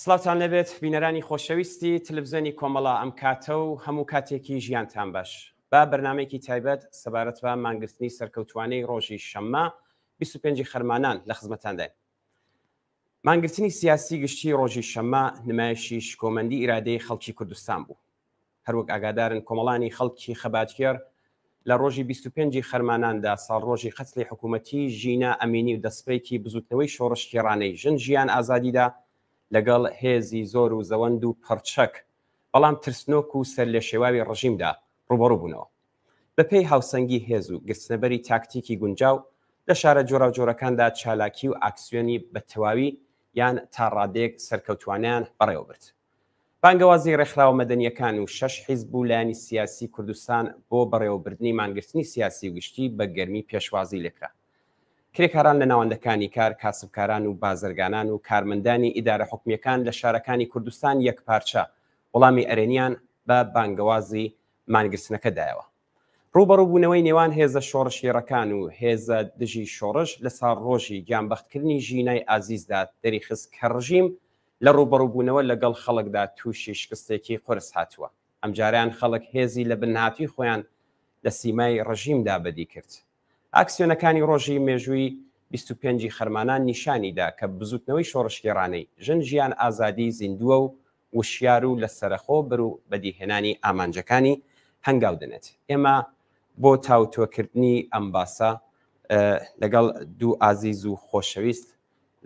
سڵاوتان لێبێت بینەرانی خۆشەویستی تلفزیۆنی کۆمەڵە ئەم کاتە و هەموو کاتێکی ژیانتان باش با بەرنمەیەکی تایبەت سەبارەت بە مانگرتنی سەرکەوتوانەی ڕۆژی شەممە 25 خەرمانان لە خزمەتانداین. مانگرتنی سیاسی گشتی ڕۆژی شەممە نمایشی شکۆمەندی ئیرادەی خەڵکی کوردستان بوو. هەروەک ئاگادارن کۆمەڵانی خەڵکی خەباتگێڕ لە ڕۆژی 25 ی خەرماناندا ساڵڕۆژی قەتڵی حکوومەتیی ژینا ئەمینی و دەسپێکی بزووتنەوەی شۆڕشگێڕانەی ژن ژیان ئازادیدا لەگەڵ هێزی زۆر و زەوەند و پڕچەک بەڵام ترسنۆک و سەرلێشێواوی ڕژیمدا ڕووبەڕوو بوونەوە. بەپێی هاوسەنگی هێز و گرتنەبەری تاکتیکی گونجاو، لە شارە جۆراوجۆرەکاندا چالاکی و ئاکسیۆنی بە تەواوی یان تا ڕادەیەک سەرکەوتووانەیان بەڕێوەبرد. بانگەوازی ڕێکخراوە مەدەنییەکان و شەش حیزب و لایەنی سیاسی کوردستان بۆ بەڕێوەبردنی مانگرتنی سیاسی و گشتی بە گەرمی پێشوازی لێکرا. کرێکاران لە ناوەندەکانی کار، کاسبکاران و بازرگانان و کارمەندانی ئیدارە حکومییەکان لە شارەکانی کوردستان یەکپارچە وەڵامی ئەرێنیان بە بانگەوازی مانگرتنەکە دایەوە. ڕووبەڕووبوونەوەی نێوان هێزە شۆڕشگێڕەکان و هێزە دژی شۆڕش لە ساڵڕۆژی گیانبەختکردنی ژینای ئازیزدا دەریخست کە ڕژیم لە ڕووبەڕووبوونەوە لەگەڵ خەڵکدا تووشی شکستێکی قورس هاتووە. ئەمجارەیان خەڵک هێزی لەبنهاتووی خۆیان لە سیمای ڕژیمدا بەدی کرد. ئاکسیۆنەکانی ڕۆژی مێژووی 25 ی خەرمانان نیشانی دا کە بزووتنەوەی شۆڕشگێڕانەی ژن ژیان ئازادی زیندووە و وشیار و لەسەرەخۆ بەرو بەدیهێنانی ئامانجەکانی هەنگاو دەنێت. ئێمە بۆ تاوتوێکردنی ئەم باسە لەگەڵ دوو ئازیز و خۆشەویست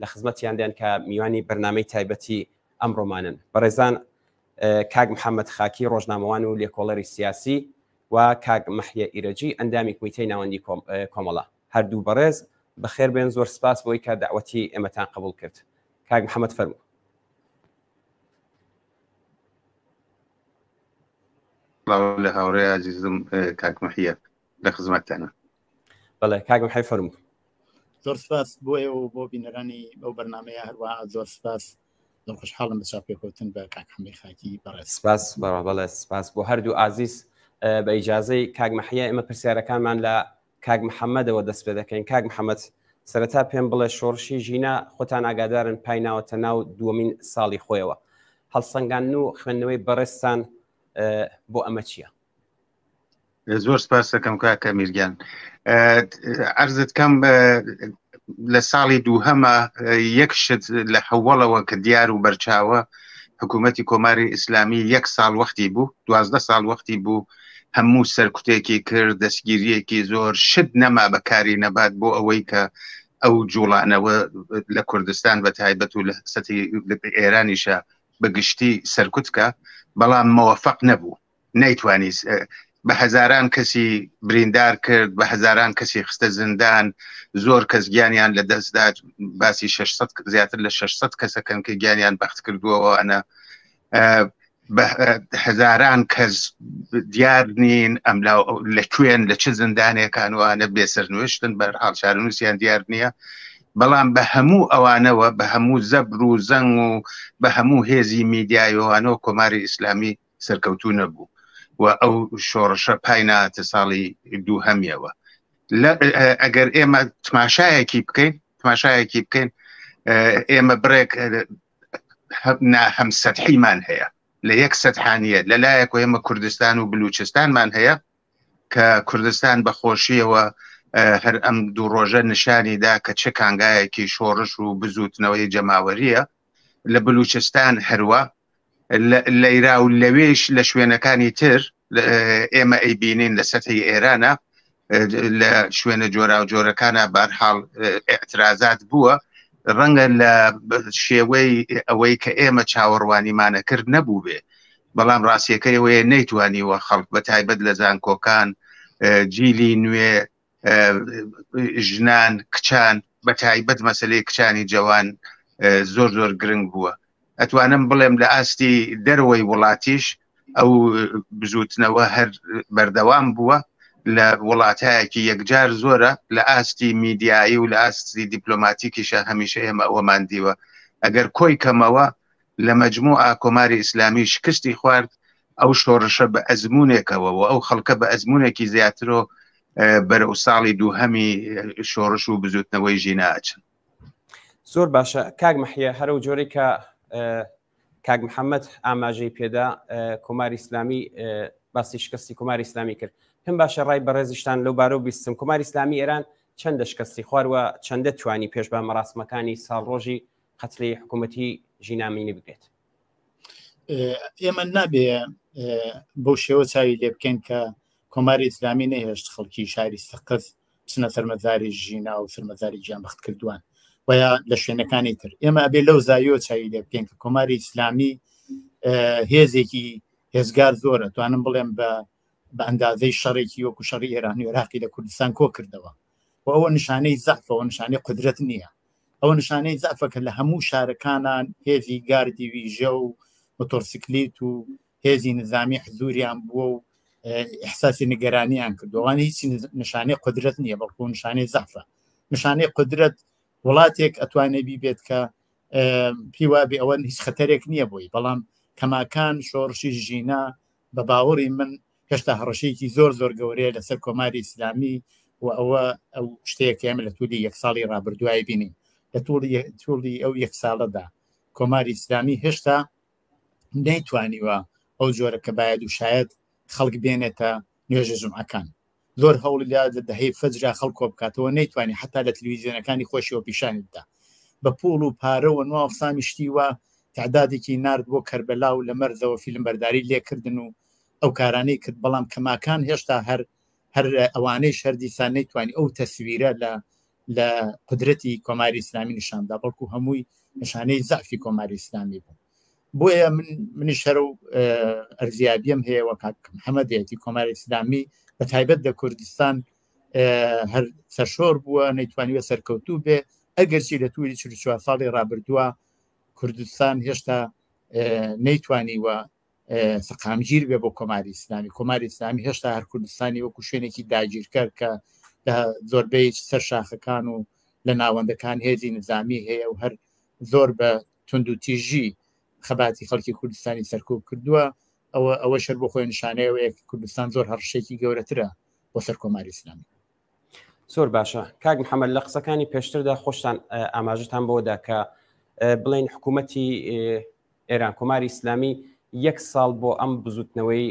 لە خزمەتیاندان کە میوانی بەرنامەی تایبەتی ئەمڕۆمانن. بەڕێزان کاک محەممەد خاکی ڕۆژنامەوان و لێکۆڵەری سیاسی و کاک مەحیە ئیرەجی ئەندامی کمیتەی ناوەندی کۆمەڵە. هەردوو بەڕێز بەخێر بێن، زۆر سپاس بۆی کە دەعوەتی ئێمەتان قبوڵ کرد. کاک محەممەد فەرموو. سڵاو لە هاوڕێ ئازیزم کاک محیە لە خزمەتتانە. بەڵێ کاک محی فەرموو. زۆر سپاس بۆ ئێوە و بۆ بینەرانی ئەو بەرنمەیە، هەروەها زۆر سپاس، زۆر خۆشحاڵم بە چاوپێکەوتن بە کاک حەمەی خاکی بەڕێز. سپاس بەڵێ سپاس بۆ هەردوو ئازیز. بە ئیجازەی کاک مەحیە ئێمە پرسیارەکانمان لە کاک محەممەدەوە دەست پێ دەکەین. کاک محەممەد، سەرەتا پێم بڵێ شۆڕشی ژینا خۆتان ئاگادارن پای ناوەتە ناو دووەمین ساڵی خۆیەوە، هەڵسەنگاندن و خوێندنەوەی بەڕێزتان بۆ ئەمە چییە؟ زۆر سپاس دەکەم کاک ئەمیر گیان. عەرزت کەم لە ساڵی دووهەمە یەک شت لە حەوەڵەوە کە دیار و بەرچاوە، حکوومەتی کۆماری ئیسلامی یەک ساڵ وەختی بوو، 12 ساڵ وەختی بوو، هەموو سەرکوتێکی کرد، دەستگیریەکی زۆر، شت نەما بەکاری نەبات بۆ ئەوەی کە ئەو جوڵانەوە لە کوردستان بە تایبەت و لە سەتی ئێرانیشە بە گشتی سەرکوت کە، بەڵام مەوەفەق نەبوو، نەیتوانی. بە هەزاران کەسی بریندار کرد، بە هەزاران کەسی خستە زیندان، زۆر کەس گیانیان لە دەستدا، باسی 600 زیاتر لە 600 کەسەکەن کە گیانیان بەخت کردووەوە. ئەە بە هەزاران کەس دیار نین ئەم لە کوێن، لە چ زیندانێکان وانە بێسەرنوێشتن، بەر حاڵ چارەنووسیان دیار نییە. بەڵام بە هەموو ئەوانەوە، بە هەموو زەبر و زەنگ و بە هەموو هێزی میدیایەوانەوە، کۆماری ئیسلامی سەرکەوتوو نەبوو و ئەو شۆڕشە پای ناتە ساڵی دووهەمیەوە. ئەگەر ئێمە تماشایەکی بکەین، تماشایەکی بکەین، ئێمە بڕێک هەم سەتحیمان هەیە، لە یەک سەتحانیە. لەلایەک ئێمە کوردستان و بلوچستانمان هەیە کە کوردستان بە خۆشیەوە هەر ئەم دوو ڕۆژە نیشانی دا کە چ کانگایەکی شۆڕش و بزوتنەوەی جەماوەریە. لە بلوچستان هەروە لەیرا و لەوێش لە شوێنەکانی تر ئێمە ئەیبینین لە سەتحی ئێرانە لە شوێنە جۆراوجۆرەکانە بارحاڵ ئاعترازات بووە، ڕەنگە لە شێوەی ئەوەی کە ئێمە چاوەڕوانیمانە کرد نەبوو بێ، بەڵام ڕاستیەکەی ئەوەیە نەیتوانیوە خەڵک بە تایبەت لە زانکۆکان، جیلی نوێ، ژنان، کچان، بە تایبەت مەسلەی کچانی جوان زۆر زۆر گرنگ بووە. ئەتوانم بڵێم لە ئاستی دەرەوەی وڵاتیش ئەو بزوتنەوە هەر بەردەوام بووە لە وڵاتایەکی یەکجار زۆرە، لە ئاستی میدیایی و لە ئاستی دیپلۆماتیکیشە هەمیشە ئێمە ئەوەمان دیوە. ئەگەر کۆی کەمەوە لە مەجموعە کۆماری ئیسلامی شکستی خوارد، ئەو شۆڕشە بە ئەزمونێکەوە و ئەو خەڵکە بە ئەزمونێکی زیاترۆ بەرەو ساڵی دووهەمی شۆڕش و بزوتنەوەی ژینا ئەچن. زۆر باشە کاک مەحیە، هەرەو جۆرەی کە کاک محەممەد ئاماژەی پێدا کۆماری ئیسلامی باسی شکستی کۆماری ئیسلامی کرد. پێم باشە ڕای بەڕێزیشتان لەو بارەوە بیستم کۆماری ئیسلامی ئێران چەندە شکستی خوار و چەندە توانی پێش بە مەراسمەکانی ساڵڕۆژی قەتلی حکوومەتی ژینا ئەمینی بگرێت؟ ئێمە نابێ بەو شێوە چاوی لێ بکەین کە کۆماری ئیسلامی نەهێشت خەڵکی شاری سەقز بچنە سەرمەزاری ژینا و سەرمەزاری گیان بەخت کردووان و یا لە شوێنەکانی تر. ئێمە ئەبێ لەو زاویەوە چاوی لێ بکەین کە کۆماری ئیسلامی هێزێکی هێزگار زۆرە، توانم بڵێم بە بە ئەندازەی شەڕێکی وەکو شەڕی ئێران و عێراقی لە کوردستان کۆ کردەوە و ئەوە نیشانەی زەعفە، ئەوە نیشانەی قودرەت نییە. ئەوە نیشانەی زەعفە کە لە هەموو شارەکانان هێزی گاردی ویژە و مۆتۆرسیکلیت و هێزی نظامی حزوریان بووە و ئیحساسی نیگەرانیان کردووە. ئەوانە هیچ نیشانەی قودرەت نییە، بەڵکو نیشانەی زەعفە. نیشانەی قودرەت وڵاتێک ئەتوانێ بیبێت کە پێی وابێ ئەوە هیچ خەتەرێک نییە بۆی، بەڵام کەماکان شۆڕشی ژینا بە باوەڕی من هێشتا هەڕەشەیەکی زۆر زۆر گەورەیە لەسەر کۆماری ئیسلامی و ئەوە ئەو شتەیە کە ئێمە لە توولی یەک ساڵی ڕابردووای بینین. لە توولی ئەو یەک ساڵەدا کۆماری ئیسلامی هێشتا نەیتوانیوە ئەو جۆرە کە باید و شاید خەڵک بێنێتە نوێژە جومعەکان. زۆر هەوڵی دا لە دەهەی فەجرا خەڵک کۆ بکاتەوە، نەیتوانی حتا لە تلویزیۆنەکانی خۆشیەوە پیشانی بدا. بە پوڵ و پارە و نوا سامی شتی وا تعدادێکی نارد بۆ کەربەلا و لە مەرزەوە فیلمبەرداری لێکردن و ئەو کارانەی کرد، بەڵام کەماکان هێشتا هەر هەر ئەوانەیش هەر دیسان نەیتوانی ئەو تەسویرە لە لە قودرەتی کۆماری ئیسلامی نیشان بدا، بەڵکو هەمووی نیشانەی زەعفی کۆماری ئیسلامی بوو. بۆیە من منیش هەر و ئەرزیابیم هەیە وە کاک محەممەدێتی کۆماری ئیسلامی بە تایبەت لە کوردستان هەر سەرشۆر بووە، نەیتوانیوە سەرکەوتوو بێ، ئەگەرچی لە تووری 44 ساڵی ڕابردووە کوردستان هێشتا نەیتوانیوە سەقامگیر بێ بۆ کۆماری ئیسلامی. کۆماری ئیسلامی هێشتا هەر کوردستانی وەکو شوێنێکی داگیرکەر کە لە زۆربەی سەر شاخەکان و لە ناوەندەکان هێزی نظامی هەیە و هەر زۆر بە توندوتیژی خەباتی خەڵکی کوردستانی سەرکوب کردووە، ئەوە ئەوە شەر بۆ خۆی نیشانەیەوەیە کە کوردستان زۆر هەڕشێکی گەورەترە بۆ سەر کۆماری ئیسلامی. زۆر باشە کاک محەممەد، لە قسەکانی پێشتردا خۆشتان ئاماژەتان بۆدا کە بڵێن حکوومەتی ئێران کۆماری ئیسلامی یەک ساڵ بۆ ئەم بزوتنەوەی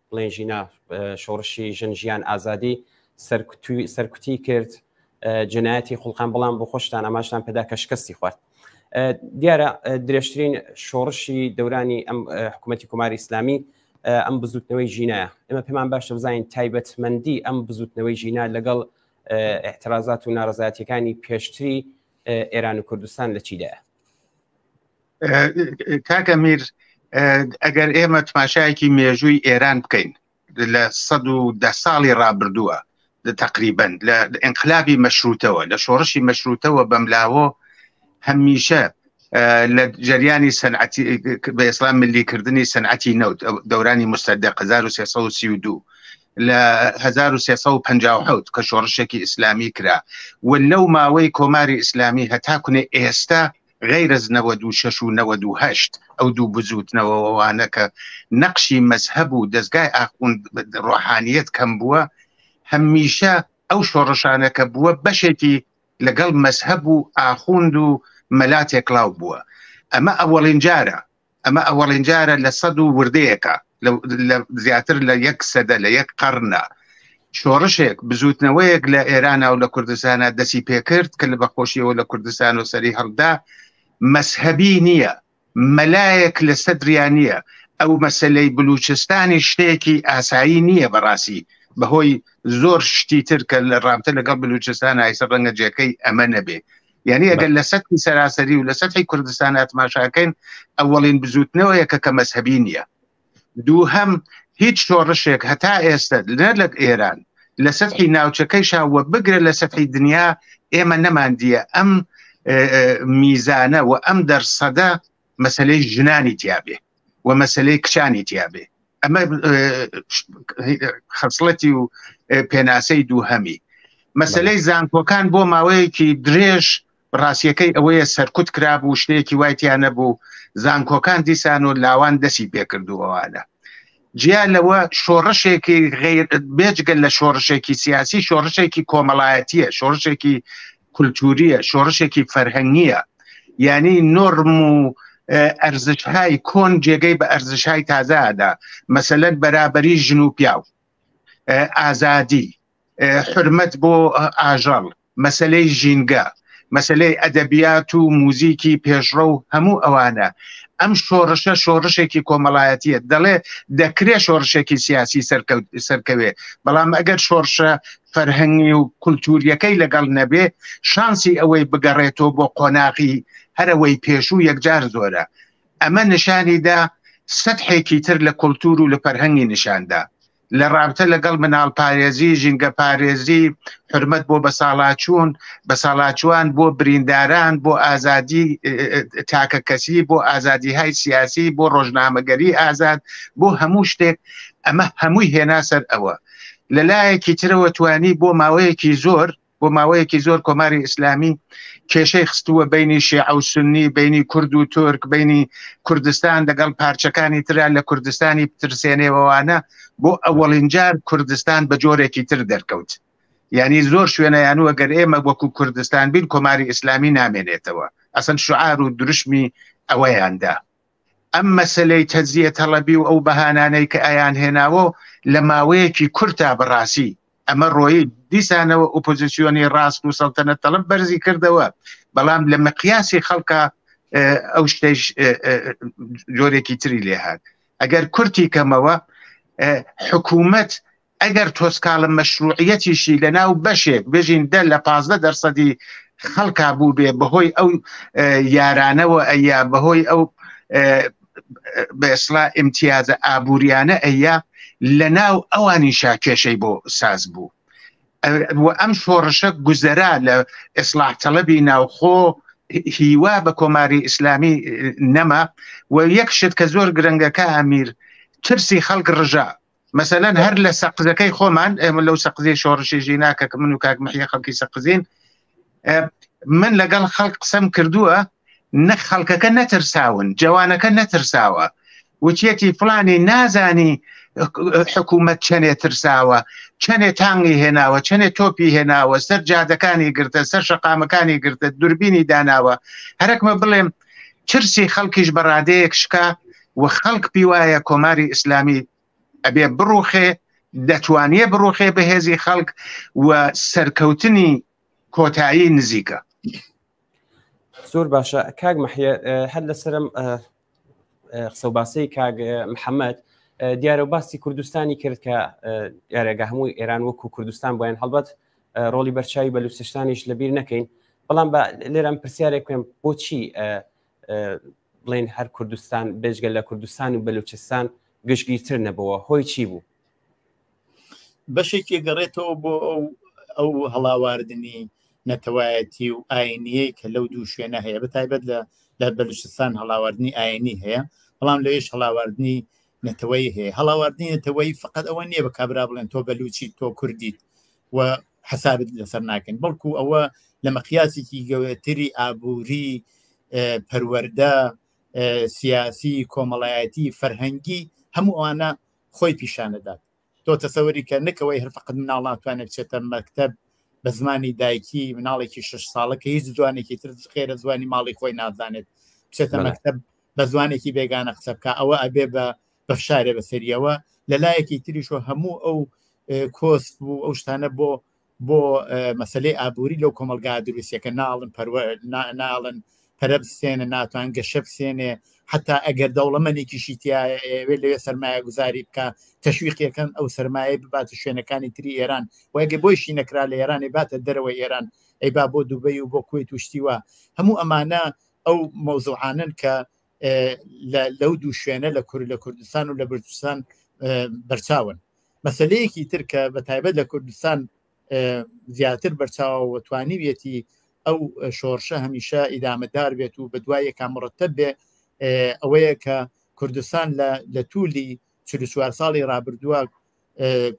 بڵێن ژینا شۆڕشی ژن ژیان ئازادی سەرکوتی کرد، جنایەتی خوڵقان، بەڵام بۆ خۆشتان ئاماژتان پێدا کە شکستی خوارد. دیارە درێژترین شۆڕشی دەورانی ئەم حکوومەتی کۆماری ئیسلامی ئەم بزوتنەوەی ژینایە. ئێمە پێمان باشە بزانین تایبەتمەندی ئەم بزوتنەوەی ژینا لەگەڵ اعترازات و ناڕەزایەتیەکانی پێشتری ئێران و کوردستان لە چیدایە؟ کاک ئەمیر، ئەگەر ئێمە تماشایەکی مێژووی ئێران بکەین لە 110 ساڵی ڕابردووە تقریبن لە ئینقلابی مەشروتەوە، لە شۆڕشی مەشروتەوە بەملاوە، هەمیشە لە جەریانی سەنعەتی بە ئیسلام ملیکردنی سەنعەتی نەوت دەورانی مستەدق 1332، لە 1357 کە شۆڕشێکی ئیسلامی کرا و لەو ماوەی کۆماری ئیسلامی هەتا کونێ ئێستا غەیرەز 96 و 98 ئەو دوو بزووتنەوەوانە کە نەقشی مەزهەب و دەزگای ئاخوند ڕۆحانیەت کەم بووە، هەمیشە ئەو شۆڕشانە کە بووە بەشێکی لەگەڵ مەزهەب و ئاخوند و مەلا تێکڵاو بووە. ئەمە ئەوەڵین جارە، ئەمە ئەوەڵین جارە لە سەد و وردەیەکە، لە زیاتر لە یەک سەدە، لە یەک قەرنە شۆڕشێک، بزووتنەوەیەک لە ئێرانە و لە کوردستانە دەسی پێکرد کە لە بەخۆشیەوە لە کوردستان و سەری هەڵدا، مەزهەبی نییە، مەلایەک لە سەدریا نییە. ئەو مەسەلەی بلوچستانی شتێکی ئاسایی نییە بەڕاستی، بەهۆی زۆر شتی تر کە لە ڕابتە لەگەڵ بلوچستان ئایسە ڕەنگە جێکەی ئەمە نەبێ. یعنی ئەگەر لە سەطحی سەراسەری و لە سەطحی کوردستان تماشاکەین، ئەوەڵین بزوتنەوەیەکە کە مەزهەبی نییە. دووهەم، هیچ شۆڕشێک هەتا ئێستا نە لە ئێران لە سەطحی ناوچەکەیشا و بگرە لە سەطحی دنیا ئێمە نەماندیە ئەم میزانە و ئەم دەرسەدە مەسلەی ژنانی تیابێ و مەسلەی کچانی تیابێ. ئەمە خەسڵەتی و پێناسەی دووهەمی. مەسلەی زانکۆکان بۆ ماوەیەکی درێژ ڕاستیەکەی ئەوەیە سەرکوت کرابوو، شتێکی وای تیا نەبوو، زانکۆکان دیسان و لاوان دەسی پێکردووەوانە. جیا لەوە شۆڕشێکی غیر بێجگە لە شۆڕشێکی سیاسی، شۆڕشێکی کۆمەڵایەتیە، شۆڕشێکی کولتوریە، شۆڕشێکی فەرهەنگیە. یعنی نۆرم و ئەرزشهای کۆن جێگەی بە ئەرزشهای تازەدا، مەسەلەن بەرابەری ژن و پیاو، ئازادی، حرمەت بۆ ئاژەڵ، مەسەلەی ژینگە، مەسەلەی ئەدەبیات و موزیکی پێشڕەو هەموو ئەوانە. ئەم شۆڕشە شۆڕشێکی کۆمەڵایەتیە، دەڵێ دەکرێ شۆڕشێکی سیاسی سەرکەوێ، بەڵام ئەگەر شۆڕشە فەرهەنگی و کولتوریەکەی لەگەڵ نەبێ شانسی ئەوەی بگەڕێتەوە بۆ قۆناغی هەرەوەی پێشوو یەکجار زۆرە. ئەمە نیشانیدا سەتحێکی تر لە کولتور و لە فەرهەنگی نیشاندا. لە ڕابتە لەگەڵ مناڵپارێزی، ژینگەپارێزی، حورمەت بۆ بەساڵاچوون، بەساڵاچووان، بۆ برینداران، بۆ ئازادی تاکەکەسی، بۆ ئازادیهای سیاسی، بۆ ڕۆژنامەگەری ئازاد، بۆ هەموو شتێک، ئەمە هەمووی هێنا سەر ئەوە. لە لایەکی ترەوە توانی بۆ ماوەیەکی زۆر بۆ ماوەیەکی زۆر کۆماری ئیسلامی کێشەی خستووە بینی شێعە و سنی، بینی کورد و تورک، بینی کوردستان لەگەڵ پارچەکانی ترا لە کوردستانی بترسێنێەوەوانە. بۆ ئەوەڵین جار کوردستان بە جۆرێکی تر دەرکەوت. یعنی زۆر شوێنەیان و ئەگەر ئێمە وەکو کوردستان بین کۆماری ئیسلامی نامێنێتەوە، ئەسەن شعار و دروشمی ئەوەیاندا. ئەم مەسەلەی تەجزیە تەڵەبی و ئەو بەهانانەی کە ئەیان هێناوە لە ماوەیەکی کورتا بەڕاستی ئەمە ڕۆیی دیسانەوە ئۆپۆزیسیۆنی ڕاست و سەڵتەنەت تەڵەب بەرزی کردەوە، بەڵام لە مقیاسی خەڵکە ئەو شتەیش جۆرێکی تری لێهات. ئەگەر کورتی کەمەوە حکوومەت ئەگەر تۆسکاڵە مەشروعیەتیشی لە ناو بەشێک بژین دە لە 15 دەرسەدی خەڵکا بوو بێ بەهۆی ئەو یارانەوە ئەیا بەهۆی ئەو بەئێسڵا ئیمتیازە ئابووریانە ئەیا لە ناو ئەوانیشا کێشەی بۆ ساز بوو و ئەم شۆڕشە گوزەرا لە ئیسلاح تەڵەبی ناوخۆ هیوا بە کۆماری ئیسلامی نەما و یەک شت کە زۆر گرنگەکە ئەمیر ترسی خەڵک ڕژا مەسەلەن هەر لە سەقزەکەی خۆمان ئێمە لەو سەقزی شۆڕشی ژینا کە من و کاک محیە خەڵکی سەقزین من لەگەڵ خەڵک قسەم کردووە نە خەڵکەکە نەترساون جوانەکە نەترساوە وتیەتی فلانی نازانی حکوومەت چەنێ ترساوە چەنێ تانگی هێناوە چەنێ تۆپی هێناوە سەر جادەکانی گرتە سەر شەقامەکانی گرتە دوربینی داناوە هەرەکمە بڵێم ترسی خەڵکیش بە ڕادەیەک شکا و خەڵک پیوایە کۆماری ئیسلامی ئەبێ بڕوخێ، دەتوانێ بڕوخێ بە هێزی خەڵک و سەرکەوتنی کۆتایی نزیکە. زۆر باشە کاک مەحیە، هەر لەسەرم قسە و باسی کاک محەممەد دیارە و باسی کوردستانی کرد کە یارێگە هەمووی ئێران وەکو کوردستان بۆیان هەڵبەت ڕۆڵی بەرچاوی بەلوچستانیش لەبیر نەکەین، بەڵام بە لێرەم پرسیارێک بکەم بۆچی بڵێن هەر کوردستان بێجگە لە کوردستان و بەلوچستان گشتگیرتر نەبووە، هۆی چی بوو؟ بەشێکی گەڕێتەوە بۆ ئەو ئەو هەڵاواردنی نەتەوایەتی و ئاینیەی کە لەو دوو شوێنە هەیە، بە تایبەت لە لە بەلوچستان هەڵاواردنی ئاینی هەیە، بەڵام لەوێش هەڵاواردنی نەتەوەیی هەیە. هەڵاواردنی نەتەوەیی فقط ئەوە نییە بە کابرا بڵێن تۆ بەلوچی تۆ کوردیت و حەسابت لەسەر ناکەین، بەڵکو ئەوە لە مەقیاسێکی گەورەتری ئابووری، پەروەردە، سیاسی، کۆمەڵایەتی، فەرهەنگی هەموو ئەوانە خۆی پیشانەدات. تۆ تەسەوری کە نەکەوەی هەر فقط مناڵ ناتوانێت بچێتە مەکتەب بە زمانی دایکی، مناڵێکی شش ساڵە کە هیچ زوانێکی تر خێرە زوانی ماڵی خۆی نازانێت بچێتە مەکتەب بە زوانێکی بێگانە قسە بکە، ئەوە ئەبێ بە بەفشارێ بەسەریەوە. لە لایەکی تریشەوە هەموو ئەو کۆسپ و ئەو شتانە بۆ بۆ مەسلەی ئابووری لەو کۆمەلگا دروستیەکە ناڵن پەروە ناڵن پەرە بسێنە، ناتوان گەشە بسێنێ، حتا ئەگەر دەوڵەمەنێکیشی تایەوێ لەوێ سەرمایە گوزاری بکە تەشویقیەکەن ئەو سەرمایە بباتە شوێنەکانی تری ئێران، و ئەگەر بۆیشی نەکرا لە ئێرانی باتە دەرەوەی ئێران، ئەی با بۆ دوبەی و بۆ کوەیت و شتیوە. هەموو ئەمانە ئەو مەوزوعانن کە لەو دوو شوێنە لە کورد لە کوردستان و لە بەلوچستان بەرچاون. مەسلەیەکی تر کە بە تایبەت لە کوردستان زیاتر بەرچاوە توانیویەتی ئەو شۆڕشە هەمیشە ئیدامەدار بێت و بە دوای یەکا مڕەتەب بێ، ئەوەیە کە کوردستان لە تولی 44 ساڵی ڕابردووە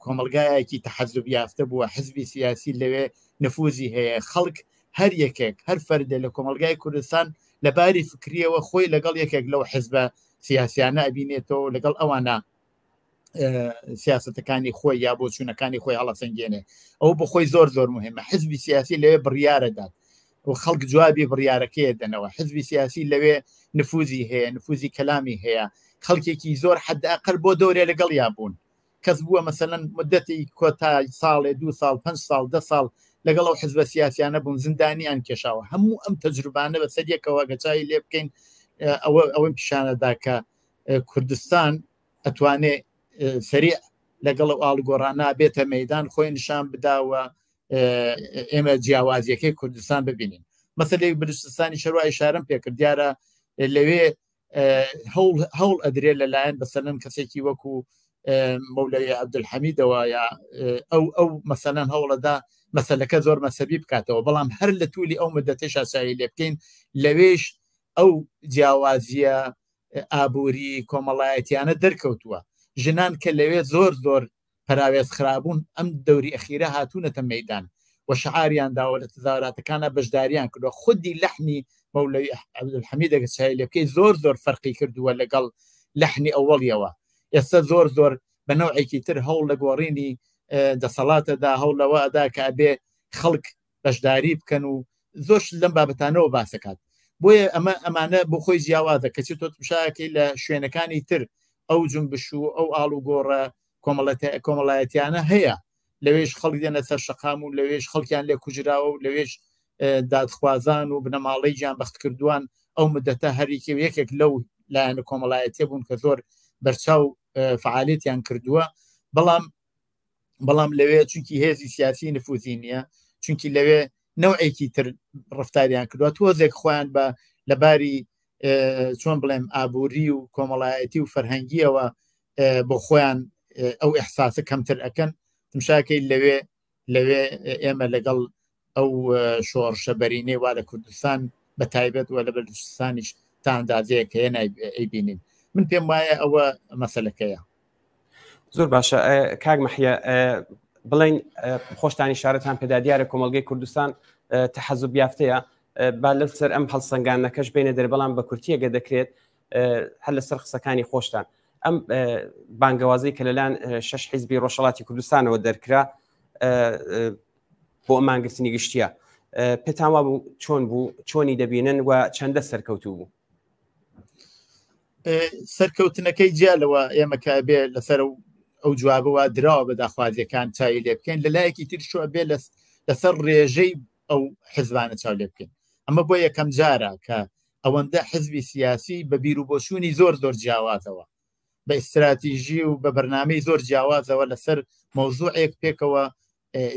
کۆمەلگایەکی تەحەزوب یافتە بووە، حزبی سیاسی لەوێ نفوزی هەیە، خەڵک هەر یەکێک هەر فەردێ لە کۆمەلگای کوردستان لە باری فکریەوە خۆی لەگەڵ یەکێک لەو حزبە سیاسیانە ئەبینێتەوە، لەگەڵ ئەوانە سیاستەکانی خۆی یا بۆچوونەکانی خۆی هەڵەسەنگێنێ. ئەو بۆ خۆی زۆر زۆر مهمە. حزبی سیاسی لەوێ بڕیارەدات. و خەڵک جوابی بڕیارەکەی دەنەوە حزبی سیاسی لەوێ نفوزی هەیە نفوزی کەلامی هەیە خەڵکێکی زۆر حداقل بۆ دەورێ لەگەڵیا بوون کەس بووە مەسەلەن مدەتی کۆتای ساڵێ دو ساڵ پێ ساڵ دە ساڵ لەگەڵ ئەو حزبە سیاسیانە بوون زیندانیان کێشاوە هەموو ئەم تەجروبانە بەسەر یەکەوە گەچوی لێ بکەین ئەوە ئەوەی پیشانەدا کە کوردستان ئەتوانێ سەریع لەگەڵ ئەو ئاڵگۆڕانە بێتە مەدان خۆی نیشان بداوە ئێمە جیاوازیەکەی کوردستان ببینین مەسلەی بلوچستانی شەروە ئیشارم پێکرد دیارە لەوێ هەوڵ هەوڵ ئەدرێت لەلایەن بەسەلەن کەسێکی وەکو مەولەوی عەبدولحەمیدەوە یا ئەو ئەو مەسەلەن هەوڵەدا مەسلەکە زۆر مەسەبی بکاتەوە بەڵام هەر لە تولی ئەو مدەتەش چاوی لێ بکەین لەوێش ئەو جیاوازیە ئابووری کۆمەڵایەتیانە دەرکەوتووە ژنان کە لەوێ زۆر زۆر پەراوێز خرابوون ئەم دەوری ئەخیرە هاتوونەتە مەیدان و شعاریان داوە لە تەزاوراتەکانە بەشداریان کردووە خودی لەحنی مەولەوی عەبدولحەمید ئەگەر چاوی لێ بکەی زۆر زۆر فەرقی کردووە لەگەڵ لەحنی ئەوەڵیەوە ئێستا زۆر زۆر بە نەوعێکی تر هەوڵ لە گۆڕینی دەسەڵاتەدا هەوڵ لەوە ئەدا کە ئەبێ خەڵک بەشداری بکەن و زۆر شت لەم بابەتانەوە باسەکات بۆیە ئەمە ئەمانە بۆ خۆی جیاوازە کەچی تۆ تمشاکەی لە شوێنەکانی تر ئەو جنبش و ئەو ئاڵوگۆڕە کۆمەڵایەتیانە هەیە لەوێش خەڵک دێنە سەر شەقام و لەوێش خەڵکیان لێ کوژراوە و لەوێش دادخوازان و بنەماڵەی گیان بەختکردووان ئەو مدەتە هەریکێ و یەکێک لەو لایەنە کۆمەڵایەتیە بوون کە زۆر بەرچاو فعالێتیان کردووە بەڵام بەڵام لەوێ چونکی هێزی سیاسی نفوزی نییە چونکی لەوێ نەوعێکی تر ڕفتاریان کردووە تۆزێک خۆیان بە لەباری چۆن بڵێم ئابووری و کۆمەڵایەتی و فەرهەنگیەوە بۆ خۆیان ئەو ئەحساسە کەمتر ئەەکەن تمشاکەی لەوێ لەوێ ئێمە لەگەڵ ئەو شۆڕشە بەرینەی وا لە کوردستان بە تایبەت وە لە بەلوچستانیش تا ئەندازەیەک هەیە ئەیبینین من پێم وایە ئەوە مەسەلەکەیە. زۆر باشە کاک مەحیە بڵین خۆشتانی شارەتان پێدا دیارە کۆمەلگەی کوردستان تەحەزب یافتەیە با لەسەر ئەم هەڵسەنگانەکەش بینە دەر بەڵام بە کورتیەگە دەکرێت هەر لەسەر قسەکانی خۆشتان ئەم بانگەوازی کە لەلایەن شش حیزبی ڕۆژهڵاتی کوردستانەوە دەرکرا بۆ مانگرتنی گشتیە پێتان وا بوو چۆن بوو چۆنی دەبینن و چەندە سەرکەوتوو بوو سەرکەوتنەکەی جیا لەوە ئێمە کە بێ لەسەر ئەو جوابەوە دراوە بە داخوازیەکان چاوی لێ بکەین لە لایەکی تر شو بێ لەسەر ڕێژەی ئەو حزبانە چاو لێ بکەین ئەمە بۆ یەکەم جارە کە ئەوەندە حزبی سیاسی بە بیر و بۆچوونی زۆر زۆر جیاوازەوە بە ئیستراتیژی و بە بەرنامەی زۆر جیاوازەوە لەسەر مەوزوعێک پێکەوە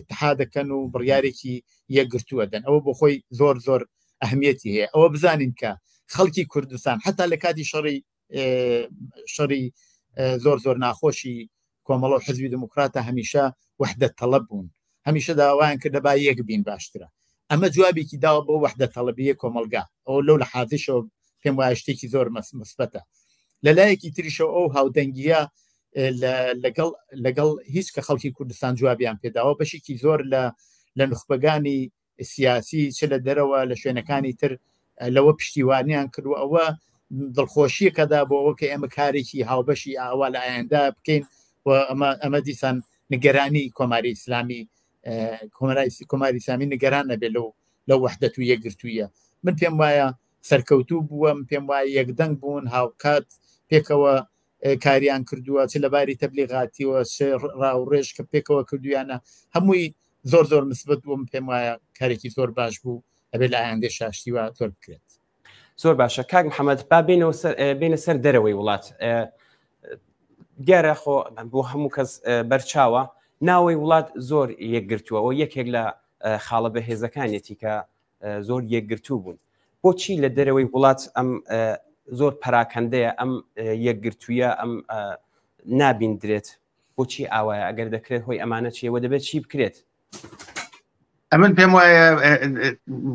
اتحادەکەن و بڕیارێکی یەکگرتووە دەن ئەوە بۆ خۆی زۆر زۆر ئەهمیەتی هەیە ئەوە بزانین کە خەڵکی کوردستان حتا لە کاتی شەڕی شەڕی زۆر زۆر ناخۆشی کۆمەڵە و حزبی دموکراتە هەمیشە وەحدەت تەڵەب بوون هەمیشە داوایان کردە با یەک بین باشترە ئەمە جوابێکی داوە بۆ وەحدە تەڵەبیە کۆمەلگا ئەو لەو لە حازیشەوە پێم وایە شتێکی زۆر مثبەتە لە لایەکی تریشەوە ئەو هاودەنگیە لەگەڵ لەگەڵ هیچ کە خەڵکی کوردستان جوابیان پێداوە بەشێکی زۆر لە لە نوخبەگانی سیاسی چ لە دەرەوە لە شوێنەکانی تر لەوە پشتیوانیان کردو ئەوە دڵخۆشیەکەدا بۆ ئەوە کە ئێمە کارێکی هاوبەشی ئاوا لە ئایندە بکەین و ئەمە ئەمە دیسان نیگەرانی کۆماری ئیسلامی کۆماری ئیسلامی نیگەران نەبێت لەو لەو وەحدەت و یەکگرتوویە من پێم وایە سەرکەوتوو بووە من پێم وایە یەکدەنگ بوون هاوکات پێکەوە کاریان کردووە چ لەباری تەبلیغاتیەوە چ ڕاوڕێژ کە پێکەوە کردویانە هەمووی زۆر زۆر مثبت بووم پێم وایە کارێکی زۆر باش بوو ئەبێت لە ئایندەی شاشتی وا زۆر بکرێت. زۆر باشە کاک محەممەد با بینەوە سەر بینە سەر دەرەوەی وڵات دیارە خۆ بۆ هەموو کەس بەرچاوە ناوەی وڵات زۆر یەکگرتووە و یەکێک لە خاڵە بەهێزەکانیەتی کە زۆر یەکگرتوو بوون بۆچی لە دەرەوەی وڵات ئەم زۆر پەراکەندەیە ئەم یەکگرتوویە ئەم نابیندرێت بۆچی ئاوایە ئەگەر دەکرێت هۆی ئەمانە چیەوە دەبێت چی بکرێت ئەمن پێم وایە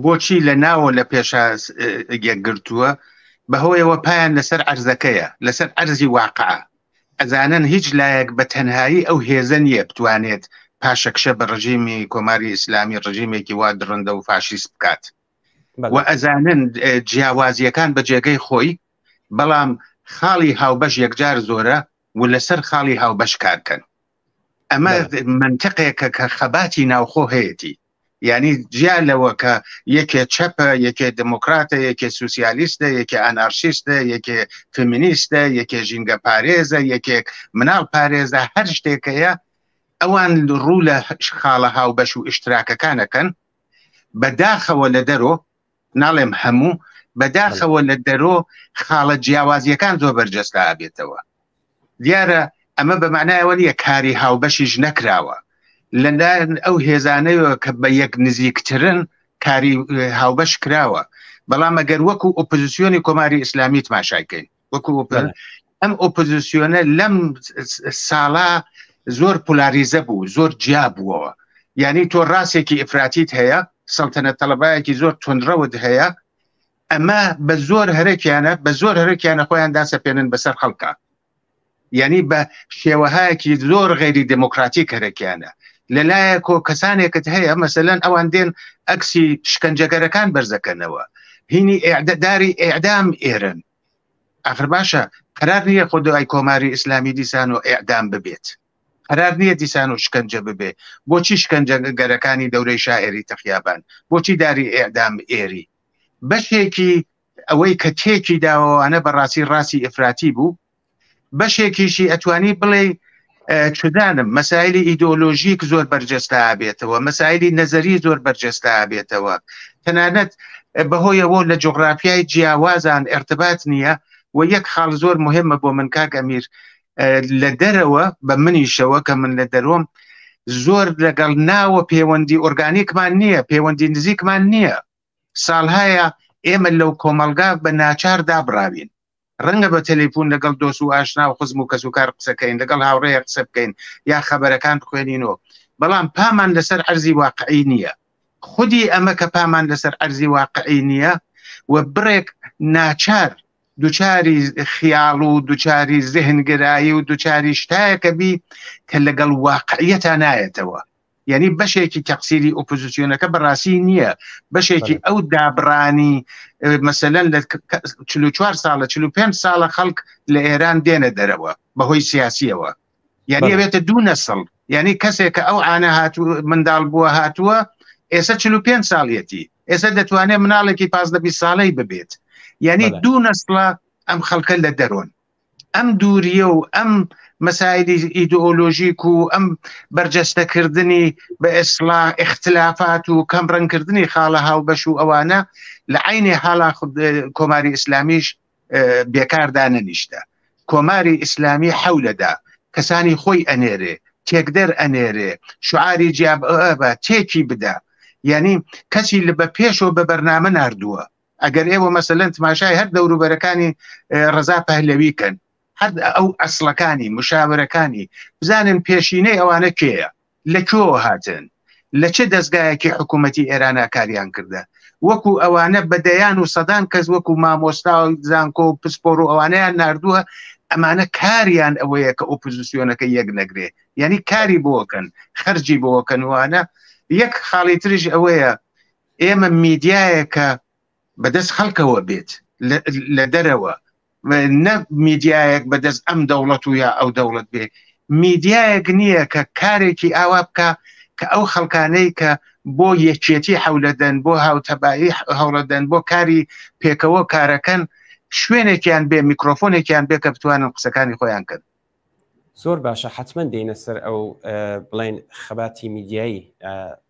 بۆچی لە ناوە لە پێشە یەکگرتووە بەهۆیەوە پایان لەسەر ئەرزەکەیە لەسەر ئەرزی واقع ئەزانن هیچ لایەک بە تەنهایی ئەو هێزە نییە بتوانێت پاشەکشە بە ڕژیمی کۆماری ئیسلامی ڕژیمێکی وا دڕندە و فاشیست بکات و ئەزانن جیاوازیەکان بە جێگەی خۆی بەڵام خاڵی هاوبەش یەکجار زۆرە و لەسەر خاڵی هاوبەش کارکەن ئەمە منتقێکە کە خەباتی ناوخۆ هەیەی. یعنی جیا لەوە کە یەکێ چەپە یەکێ دموکراتە یەکێ سوسیالیستە یەکێ ئەنارشیستە یەکێ فمینیستە یەکێ ژینگە پارێزە یەکێک مناڵ پارێزە هەر شتێکەیە ئەوان ڕوو لە خاڵە هاوبەش و ئیشتراکەکانەکەن بەداخەوە لە دەرۆ ناڵێم هەموو بەداخەوە لە دەرۆ خاڵە جیاوازیەکان زۆر بەرجەستە ئابێتەوە دیارە ئەمە بە معنایەوە نییە کاری هاوبەشیش نەکراوە لەلایەن ئەو هێزانەیەوە کە بە یەک نزیکترن کاری هاوبەش کراوە بەڵام ئەگەر وەکو ئۆپۆزیسیۆنی کۆماری ئیسلامی تماشایکەین وەکو ئەم ئۆپۆزیسیۆنە لەم ساڵا زۆر پولاریزە بوو زۆر جیا بووەوە یعنی تۆ ڕاستێکی ئیفراتیت هەیە سەڵتەنە تەڵەبایەکی زۆر تونڕەوت هەیە ئەمە بە زۆر هەرەکیانە بە زۆر هەرەکیانە خۆیان داسەپێنن بەسەر خەڵکە یعنی بە شێوەهایەکی زۆر غەیری دموکراتیک هەرەکیانە لەلایەکۆ کەسانێکت هەیە مەسەلەن ئەوان دێن ئەکسی شکنجەگەرەکان بەرزەکەنەوە هینی ئەعداداری ئەعدام ئێرن ئەخر باشە قەرار نییە خۆ دوای کۆماری ئیسلامی دیسان و ئەعدام ببێت قەرار نییە دیسان و شکنجە ببێ بۆچی شکنجەگەرەکانی دەورەی شاعێری تەخیابان بۆچی داری ئەعدام ئێری بەشێکی ئەوەی کە تێکی داوەوانە بەڕاستی ڕاستی ئیفراتی بوو بەشێکیشی ئەتوانی بڵێ چدانم مەسایلی ئیدۆلۆژیک زۆر بەرجەستا بێتەوە مەسایلی نەزەری زۆر بەرجەستا بێتەوە تەنانەت بەهۆیەوە لە جوگرافیای جیاوازان ارتباط نییە و یەک خاڵ زۆر مهمە بۆ من کاک ئەمیر لە دەرەوە بە منیشەوە کە من لە دەرۆم زۆر لەگەڵ ناوە پەیوەندی ئۆرگانیکمان نییە پەیوەندی نزیکمان نییە ساڵهایە ئێمە لەو کۆمەڵگا بە ناچار دابڕاوین ڕەنگە بە تەلەفون لەگەڵ دۆست و ئاشنا و خزم و کەسوکار قسەکەین لەگەڵ هاوڕێیە قسە بکەین یا خەبەرەکان بخوێنینەوە بەڵام پامان لەسەر عەرزی واقعی نییە خودی ئەمە کە پامان لەسەر عەرزی واقعی نییە و بڕێک ناچار دوچاری خیاڵ و دوچاری زهنگرایی و دوچاری شتایەکە بی کە لەگەڵ واقعیەتا نایەتەوە یعنی بەشێکی تەقسیری ئۆپۆزیسیۆنەکە بەڕاستی نییە بەشێکی ئەو دابڕانی مەسەلەن لە 44 ساڵە 45 ساڵە خەڵک لە ئێران دێنە دەرەوە بەهۆی سیاسیەوە یعنی ئەوێتە دوو نەسڵ یعنی کەسێک کە ئەو ئاە هاتوو منداڵ بووە هاتووە ئێستا 45 ساڵیەتی ئێستا دەتوانێت مناڵێکی پازدە 20 ساڵەی ببێت یعنی دوو نەسڵە ئەم خەڵکە لە دەرۆن ئەم دووریە و ئەم مەسایلی ئیدئۆلۆژیک و ئەم بەرجەستەکردنی بە ئێسڵا ئیختلافات و کەم ڕەنگکردنی خاڵە هاوبەش و ئەوانە لە عینی حاڵا کۆماری ئیسلامیش بێکار دانەنیشتە کۆماری ئیسلامی حەولەدا کەسانی خۆی ئەنێرێ تێکدەر ئەنێرێ شعاری جیاب بە تێکی بدا یعنی کەسی لە بە پێشەوە بە بەرنامە نردووە ئەگەر ئێوە مەسەلەن تماشای هەر دەوروبەرەکانی ڕەزا پەهلەوی کەن هەر ئەو ئەسڵەکانی مشاورەکانی بزانن پێشینەی ئەوانە کێیە لە کوێوە هاتن لە چه دەستگایەکی حکوومەتی ئێرانە کاریان کردە وەکو ئەوانە بە دەیان و سەدان کەس وەکو مامۆستا و زانکۆ و پسپۆر و ئەوانەیان نردووە ئەمانە کاریان ئەوەیە کە ئۆپۆزیسیۆنەکە یەک نەگرێ یعنی کاری بۆکەن خەرجی بۆکەن وانە یەک خاڵی تریش ئەوەیە ئێمە میدیایەکە بەدەست خەڵکەوە بێت لە دەرەوە نە میدیایەک بەدەست ئەم دەوڵەت و یا ئەو دەوڵەت بێ میدیایەک نییە کە کارێکی ئاوا بکە کە ئەو خەڵکانەی کە بۆ یەکێتی حولەدەن بۆ هاوتەبایی هەوڵەدەن بۆ کاری پێکەوە کارەکەن شوێنێکیان بێ میکرۆفۆنێکیان بێ کە بتوانن قسەکانی خۆیان کەن زۆر باشە حتمما دێنە سەر ئەو بڵێن خەباتی میدیایی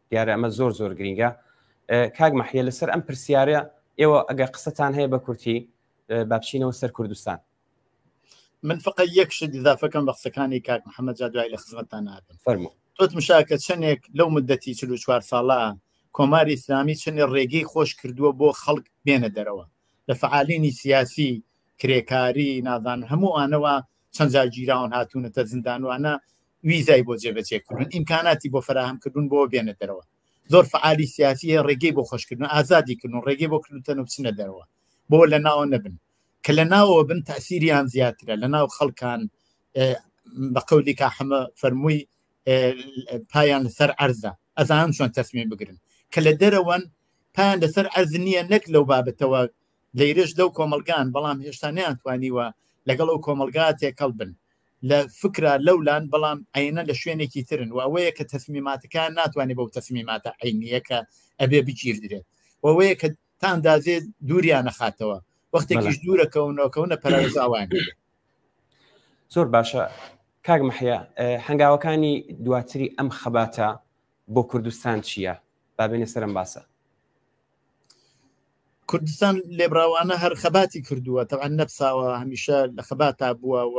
دیارە ئەمە زۆر زۆر گرینگە کاک مەحیە لەسەر ئەم پرسیارە ئێوە ئەگەر قسەتان هەیە بە کورتی با بچینەوە سەر کوردستان من فقط یەک شت ئضافەکەم بە قسەکانی کاک محەممەد جا دوای لە خزمەتتان نابم فەرموو تۆت مشاکە چەندێک لەو مدەتی 44 ساڵە کۆماری ئیسلامی چەندێک ڕێگەی خۆش کردووە بۆ خەڵک بێنە دەرەوە لە فعالینی سیاسی کرێکاری نازان هەموو ئانەوە چەند جار گیراون هاتوونەتە زیندانوانە ویزای بۆ جێبەجێ کردون ئیمکاناتی بۆ فراهەم کردون بۆ بێنە دەرەوە زۆر فعالی سیاسی هەیە ڕێگەی بۆ خۆشکردن ئازادی کردن ڕێگەی بۆ کردن و بچنە دەرەوە بۆ لە ناوە نەبن کە لە ناوەوە بن تاسیریان زیاترە لە ناو خەڵکان بە قەولی کا حەمە فەرمووی پایان لەسەر عەرزە ئەزانن چۆن تەسمیم بگرن کە لە دەرەوەن پایان لەسەر عەرز نییە نەک لەو بابەتەوە لەیرش لەو کۆمەلگان بەڵام هێشتا نیان توانیوە لەگەڵ ئەو کۆمەلگا تێکەڵ بن. لە فکرا لەولان بەڵام عینە لە شوێنێکی ترن و ئەوەیە کە تەسمیماتەکان ناتوانێت بەو تەسمیماتە عینیە کە ئەبێ بگیردرێت و ئەوەیە کە تا ئەندازێ دووریان نەخاتەوە وەختێکیش دوورەکەونەوە کەونە پەراوێزاوان. زۆر باشە کاک مەحیا هەنگاوەکانی دواتری ئەم خەباتە بۆ کوردستان چییە؟ بابێنە سەرم باسە. کوردستان لێبراوانە هەر خەباتی کردووە تەعاان نەپساوە هەمیشە لە خەباتا بووە و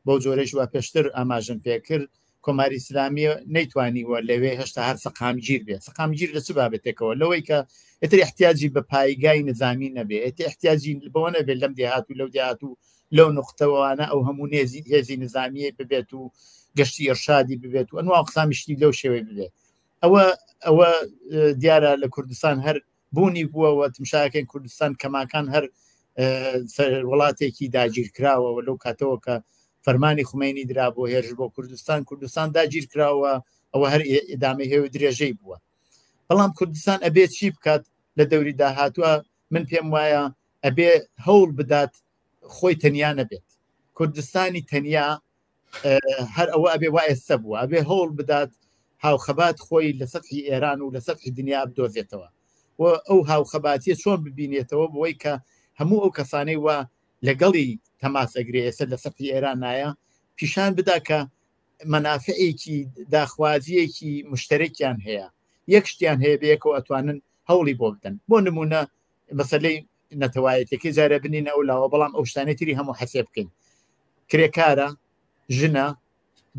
بەو جۆرەش وا پێشتر ئاماژەم پێکرد کۆماری ئیسلامی نەیتوانیوە لەوێ هێشتا هەر سەقامگیر بێت سەقامگیر لە چ بابەتێکەوە لەوەی کە ئیتر احتیاجی بە پایگای نظامی نەبێ ئێتر احتیاجی بەوە نەبێت لەم دێهات و لەو دێهات و لەو نقطەوانە ئەو هەموو نێزی هێزی نظامیە ببێت و گەشتی ئێرشادی ببێت و ئەنوا قسامیشتی لەو شێوەی ببێت ئەوە ئەوە دیارە لە کوردستان هەر بوونی بووە و تمشاکەین کوردستان کەماکان هەر وڵاتێکی داگیرکراوە و لەو کاتەوە کە فەرمانی خومینی درا بۆ هێرش بۆ کوردستان کوردستان داگیرکراوە ئەوە هەر ئدامەی هەیە و درێژەی بووە بەڵام کوردستان ئەبێ چی بکات لە دەوری داهاتوە من پێم وایە ئەبێ هەوڵ بدات خۆی تەنیا نەبێت کوردستانی تەنیا هەر ئەوە ئەبێ وا ئێستا بووە ئەبێ هەوڵ بدات هاوخەبات خۆی لە سەحی ئێران و لە سەحی دنیا بدۆزێتەوە و ئەو هاوخەباتیە چۆن ببینێتەوە بۆی کە هەموو ئەو کەسانەی وا لەگەڵی تەماس ئەگرێ ئێستا لە سەحی ئێران نایە پیشان بدا کە مەنافعێکی داخوازیەکی مشتەرەکیان هەیە یەک شتیان هەیە بەیەکەوە ئەتوانن هەوڵی بۆ بدەن بۆ نمونە مەسلەی نەتەوایەتەکەی جارە بنینە ئەو لاوە بەڵام ئەو شتانەی تری هەموو حەسێ بکەین کرێکارە ژنە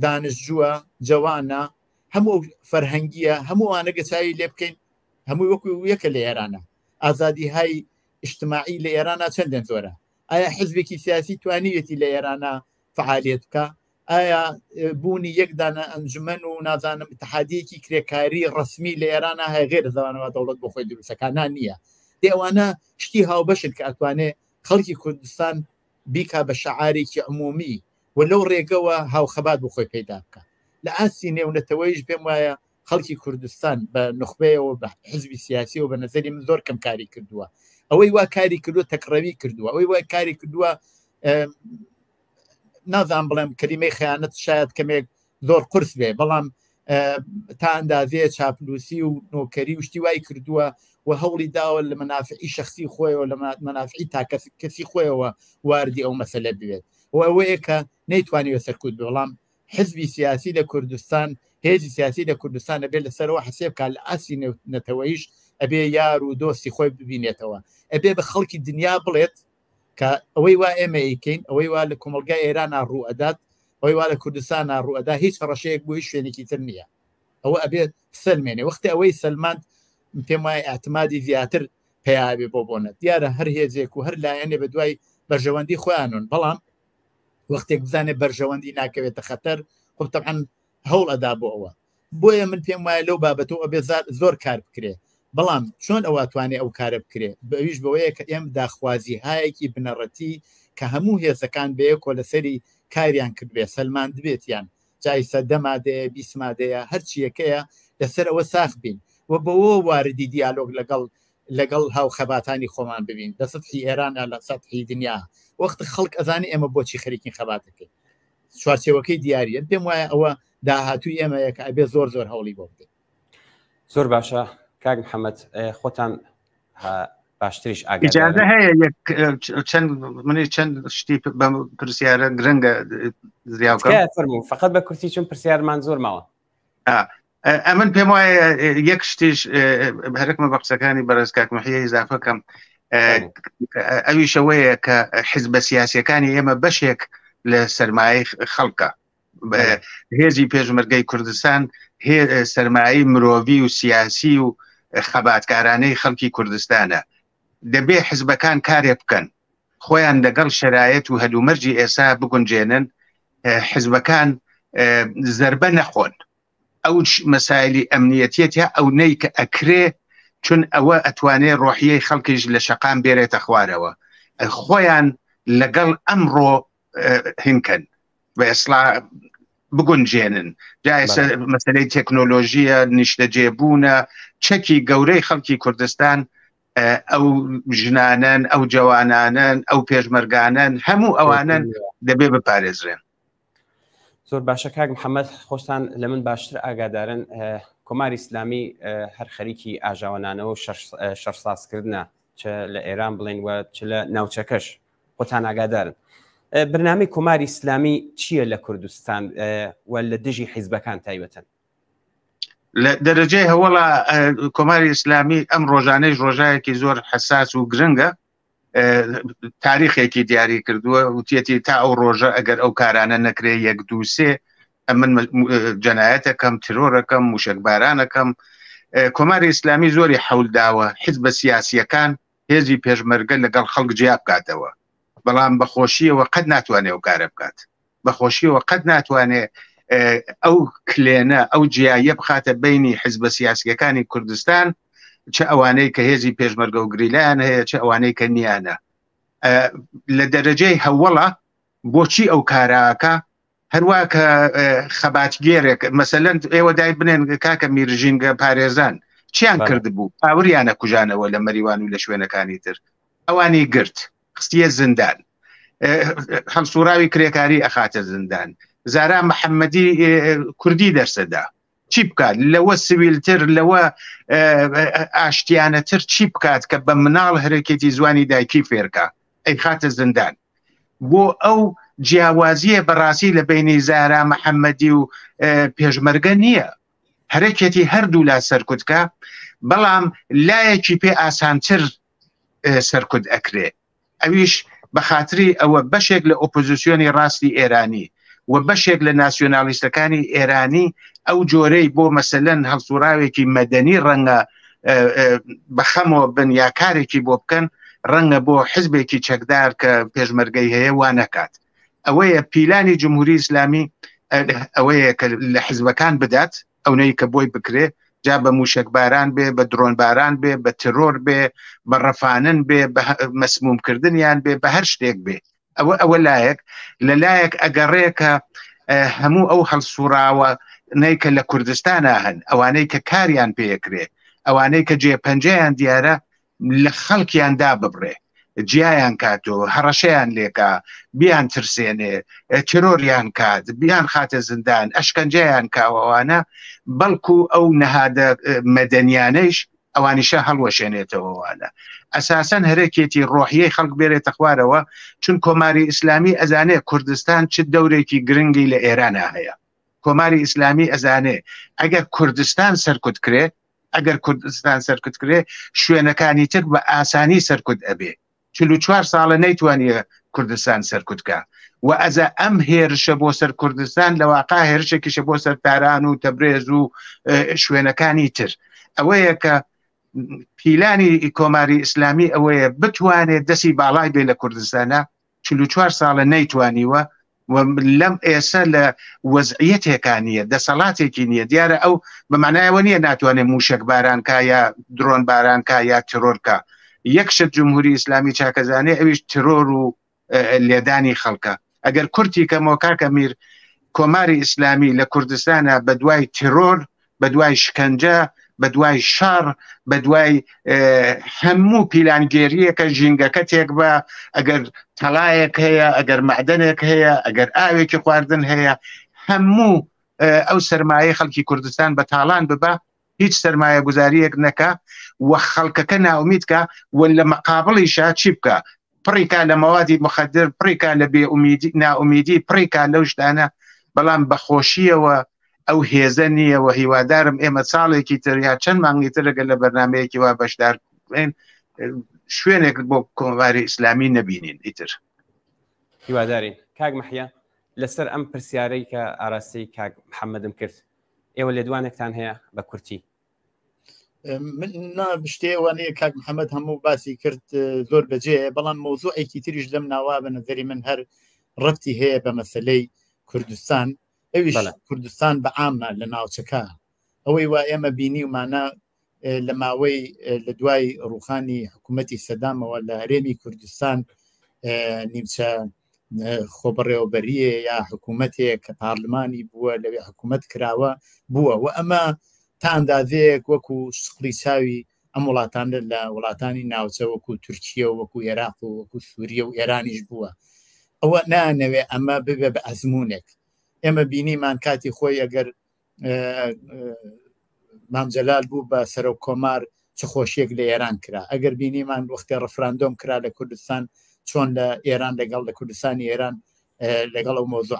دانشجووە جەوانە هەموو فەرهەنگیە هەموو ئەوانە چاوی لێ بکەین هەمووی وەکو یەکە لە ئێرانە ئازادی های اجتماعی لە ئێرانە چەندێن زۆرە ئایا حزبێکی سیاسی توانیوێتی لە ئێرانە فعالیت بکە ئایا بوونی یەک دانە ئەنجومەن و نازانم اتحادیەکی کرێکاری ڕسمی لە ئێرانە هەیە غێر زمانەوە دەوڵەت بۆ خۆی دروستەکان نا نییە دێ ئەوانە شتی هاوبەشن کە ئەتوانێ خەڵکی کوردستان بیکا بە شەعارێکی عمومی و لەو ڕێگەوە هاوخەبات بۆ خۆی پەیدا بکە لە ئاستی نێونەتەوەیش پێم وایە خەڵکی کوردستان بە نوخبەیەوە بە حزبی سیاسیەوە بە نظری من زۆر کەم کاری کردووە ئەوەی وا کاری کردووە تەکڕەوی کردووە ئەوەی وا کاری کردووە نازان بڵێم کەلیمەی خیانەت شاید کەمێک زۆر قرس بێ بەڵام تا ئەندازەیە چاپلوسی و نۆکەری و شتی وای کردووە و هەوڵی داوە لە مەنافعی شخصی خۆیەوە لە مەنافعی تاکە کەسی خۆیەوە واردی ئەو مەسەلە بێت و ئەوەیە کە نەیتوانیوە سەرکوت بەڵام حزبی سیاسی لە کوردستان هێزی سیاسی لە کوردستان ئەبێ لەسەرەوە حسێب بکات لە ئاستی نەتەوەیش ئەبێ یار و دۆستی خۆی ببینێتەوە ئەبێ بە خەڵکی دنیا بڵێت کە ئەوەی وا ئێمە ئەیکەین ئەوەی وا لە کۆمەڵگای ئێرانە ڕوو ئەدات ئەوەی وا لە کوردستانە ڕوو ئەدا هیچ هەڕەشەیەک بۆ هیچ شوێنێکی تر نییە ئەوە ئەبێت سەلمێنێ وەختی ئەوەی سەلماند پێم وایە اعتمادی زیاتر پیاوێ بۆ بۆنە دیارە هەر هێزێک و هەر لایەنێ بە دوای بەرژەوەندی خۆیانون بەڵام وەختێک بزانێ بەرژەوەندی ناکەوێتە خەتەر خب طبعا هەوڵ ئەدا بۆ ئەوە بۆیە من پێم وایە لەو بابەتەوە ئەبێ زۆر کار بکرێ بەڵام چۆن ئەوە توانێ ئەو کارە بکرێ بەویش بەوەیە کە ئێم داخوازی هایەکی بنەڕەتی کە هەموو هێزەکان بەیەکۆ لەسەری کاریان کردبێ سەلماندبێتیان جایسە دە مادەیە 20 مادەیە هەرچیەکەیە لەسەر ئەوە ساخ بین و بەوە واردی دیالۆگ لەگەڵ لەگەڵ هاوخەباتانی خۆمان ببین لە سەتحی ئێرانە لە سەتحی دنیا وەخت خەڵک ئەزانی ئێمە بۆچی خەریکین خەباتەکەین چوارچێوەکەی دیاریە پێم وایە ئەوە داهاتووی ئێمەیە کە ئەبێ زۆر زۆر هەوڵی بۆ بدەین زۆر باشە کاک محەممەد خۆتان باشتریش ئاگادارن هەیە چەند منی چەند شتی بەم پرسیارە گرنگە زیاوکەم فەرموو فقط بە کورتی چون پرسیارمان زۆر ماوە ئەمن پێم وایە یەک شتیش هەرکمە بە قسەکانی بەڕێز کاک محیە ئیزافەکەم ئەویشەوەیە کە حزبە سیاسەکانی ئێمە بەشێک لە سەرمایەی خەڵکە هێزی پێشمەرگەی کوردستان سەرمایەی مرۆڤی و سیاسی و خەباتکارانەی خەڵکی کوردستانە دەبێ حزبەکان کارێ بکەن خۆیان لەگەڵ شەرایەت و هەلومەرجی ئێسا بگونجێنن حزبەکان زربە نەخۆن ئەو مەسایلی ئەمنیەتیە تیا ئەو نەی کە ئەکرێ چون ئەوە ئەتوانێ ڕۆحیەی خەڵکیش لە شەقام بێرێتە خوارەوە خۆیان لەگەڵ ئەمڕۆ هینکەن بە ئێسڵا بگونجێنن جا ئێستا مەسلەی تەکنۆلۆژیە نیشتەجێبوونە چەکی گەورەی خەڵکی کوردستان ئەو ژنانن ئەو جەوانانن ئەو پێشمەرگانن هەموو ئەوانن دەبێ بپارێزرێن. زۆر باشە کاک محەممەد خۆشتان لە من باشتر ئاگادارن کۆماری ئیسلامی هەر خەریکی ئاژاوەنانەوە و شەڕسازکردە چ لە ئێران بڵێن و چ لە ناوچەکەش خۆتان ئاگادارن بەرنامەی کۆماری ئیسلامی چییە لە کوردستان و لە دژی حیزبەکان تایبەتن؟ لە دەرەجەی هەوەڵا کۆماری ئیسلامی ئەم ڕۆژانەیش ڕۆژایەکی زۆر حەساس و گرنگە تاریخێکی دیاری کردووە وتیەتی تا ئەو ڕۆژە ئەگەر ئەو کارانە نەکرێ یەک دووسێ ئەمن جەنایەتەکەم ترۆرەکەم موشکبارانەکەم کۆماری ئیسلامی زۆری حەول داوە حیزبە سیاسیەکان هێزی پێشمەرگە لەگەڵ خەڵک جیا بکاتەوە بەڵام بەخۆشیەوە قەت ناتوانێت ئەو کارە بکات بەخۆشیەوە قەت ناتوانێ ئەو کلێنە ئەو جیاییە بخاتە بینی حزبە سیاسیەکانی کوردستان چ ئەوانەی کە هێزی پێشمەرگە و گریلایان هەیە چ ئەوانەی کە نییانە لە دەرەجەی هەوڵە بۆچی ئەو کاراکە هەروە کە خەباتگێرێک مەسەلەن ئێوە دای بنێن کاکە میرژینگە پارێزان چیان کردبوو پاوریانە کوژانەوە لە مەریوان و لە شوێنەکانی تر ئەوانی گرت خستیە زیندان هەڵسوڕاوی کرێکاری ئەخاتە زیندان زارا محەممەدی کوردی دەرسەدا چی بکات لەوە سویلتر لەوە ئاشتیانەتر چی بکات کە بە مناڵ هەرەکێتی زوانی دایکی فێرکە ئەیخاتە زیندان بۆ ئەو جیاوازیە بەڕاستی لە بینی زارا محەممەدی و پێشمەرگە نییە هەرەکێتی هەردوو لا سەرکوتکە بەڵام لایەکی پێ ئاسانتر سەرکوت ئەکرێ ئەویش بە خاتری ئەوە بەشێک لە ئۆپۆزیسیۆنی ڕاستی ئێرانی و بەشێک لە ناسیۆنالیستەکانی ئێرانی ئەو جۆرەی بۆ مەسەلەن هەڵسوڕاوێکی مەدەنی ڕەنگە بەخەمەوە بن یا کارێکی بۆ بکەن ڕەنگە بۆ حزبێکی چەکدار کە پێشمەرگەی هەیە وا نەکات ئەوەیە پیلانی جمهوری ئیسلامی ئەوەیە کە لە حزبەکان بدات ئەونەی کە بۆی بکرێ جا بە موشک باران بێ بە درۆن باران بێ بە ترۆر بێ بە ڕەفانن بێ بە مەسمومکردنیان بێ بە هەر شتێک بێ ئەوە ئەوە لایەک لە لایەک ئەگەڕێ کە هەموو ئەو هەڵسوڕاوە نەی کە لە کوردستانە هەن ئەوانەی کە کاریان پێکرێ ئەوانەی کە جێ پەنجەیان دیارە لە خەڵکیان داببڕێ، جیایان کاتەوە، هەڕەشەیان لێکا، بیان ترسێنێ، ترۆریان کات، بیان خاتە زیندان، ئەشکەنجەیان کا و ئەوانە، بەڵکو ئەو نەهادە مەدەنیانەیش ئەوانیشە هەڵوەشێنێتەوە ئەوانە. ئەساسەن هەرەکێتی ڕۆحیەی خەڵک بێرێتە خوارەوە، چون کۆماری ئیسلامی ئەزانێ کوردستان چ دەورێکی گرنگی لە ئێرانا هەیە. کۆماری ئیسلامی ئەزانێ ئەگەر کوردستان سەرکوت کرێ، ئەگەر کوردستان سەرکوت کرێ شوێنەکانی تر بە ئاسانی سەرکوت ئەبێ 44 ساڵە نەیتوانیە کوردستان سەرکوت کا و ئەزە ئەم هێرشە بۆ سەر کوردستان لە واقع هێرشێکیشە بۆ سەر تاران و تەبرێز و شوێنەکانی تر ئەوەیە کە پیلانی کۆماری ئیسلامی ئەوەیە بتوانێت دەسی باڵای بێ لە کوردستانە 44 ساڵە نەیتوانیوە و لەم ئێسە لە وەزعیەتێکا نییە دەسەڵاتێکی نییە دیارە ئەو بە مانایەوە نییە ناتوانێت موشک باران کا یا درۆن باران کا یا ترۆر کا یەک شت جمهوری ئیسلامی چاکەزانێ ئەویش ترۆر و لێدانی خەڵکە ئەگەر کورتی کەمەوە کاکە میر کۆماری ئیسلامی لە کوردستانە بە دوای ترۆر بە دوای شکەنجە، بە دوای شەڕ، بە دوای هەموو پیلانگێرییەکە ژینگەکە تێک بە، ئەگەر تەڵایەک هەیە، ئەگەر مەعدەنێک هەیە، ئەگەر ئاوێکی خواردن هەیە، هەموو ئەو سەرمایەی خەڵکی کوردستان بە تاڵان ببا، هیچ سەرمایەگوزارییەک نەکا و خەڵکەکە نائومید کا و لە مەقابڵیشا چی بکا؟ پڕی کا لە مەوادی مخدر، پڕی کا لە بێ ئومیدی، نائومیدی، پڕی کا لەو شتانە، بەڵام بە خۆشییەوە ئەو هێزە نییە و هیوادارم ئێمە ساڵێکی تر یا چەند مانگی تر لەگەل لە بەرنمەیەکی وا بەشدار بین شوێنێک بۆ کۆماری ئیسلامی نەبینین ئیتر. هیوادارین کاک مەحیا لەسەر ئەم پرسیارەی کە ئاراستەی کاک محەممەدم کرد ئێوە لێدوانێکتان هەیە بە کورتی؟ من شتێ وانەیە کاک محەممەد هەموو باسی کرد زۆر بەجێ بەڵام مۆزوعێکی تریش لەم ناوا بە نظری من هەر ڕەتی هەیە بە مەسلەی کوردستان ئەویش کوردستان بە عامە لە ناوچەکە ئەوەی وا ئێمە بینی ومانە لە ماوەی لە دوای ڕوخانی حکوومەتی سەدامەوە لە هەرێمی کوردستان نیمچە خۆبەڕێوەبەریە یا حکوومەتێک کە پارلمانی بووە لەوێ حکوومەت کراوە بووە و ئەمە تا ئەندازەیەک وەکو شقلی چاوی ئەم وڵاتانە لە وڵاتانی ناوچە وەکو تورکیە و وەکو عێراق و وەکو سووریە و ئێرانیش بووە ئەوە نانەوێ ئەمە ببێ بە ئەزمونێک. ئێمە بینیمان کاتی خۆی ئەگەر مام جەلال بوو بە سەرۆک کۆمار چ خۆشیەک لە ئێران کرا ئەگەر بینیمان وەختێ ڕفراندۆم کرا لە کوردستان چۆن لە ئێران لەگەڵ لە کوردستانی ئێران لەگەڵ ئەو مۆزوع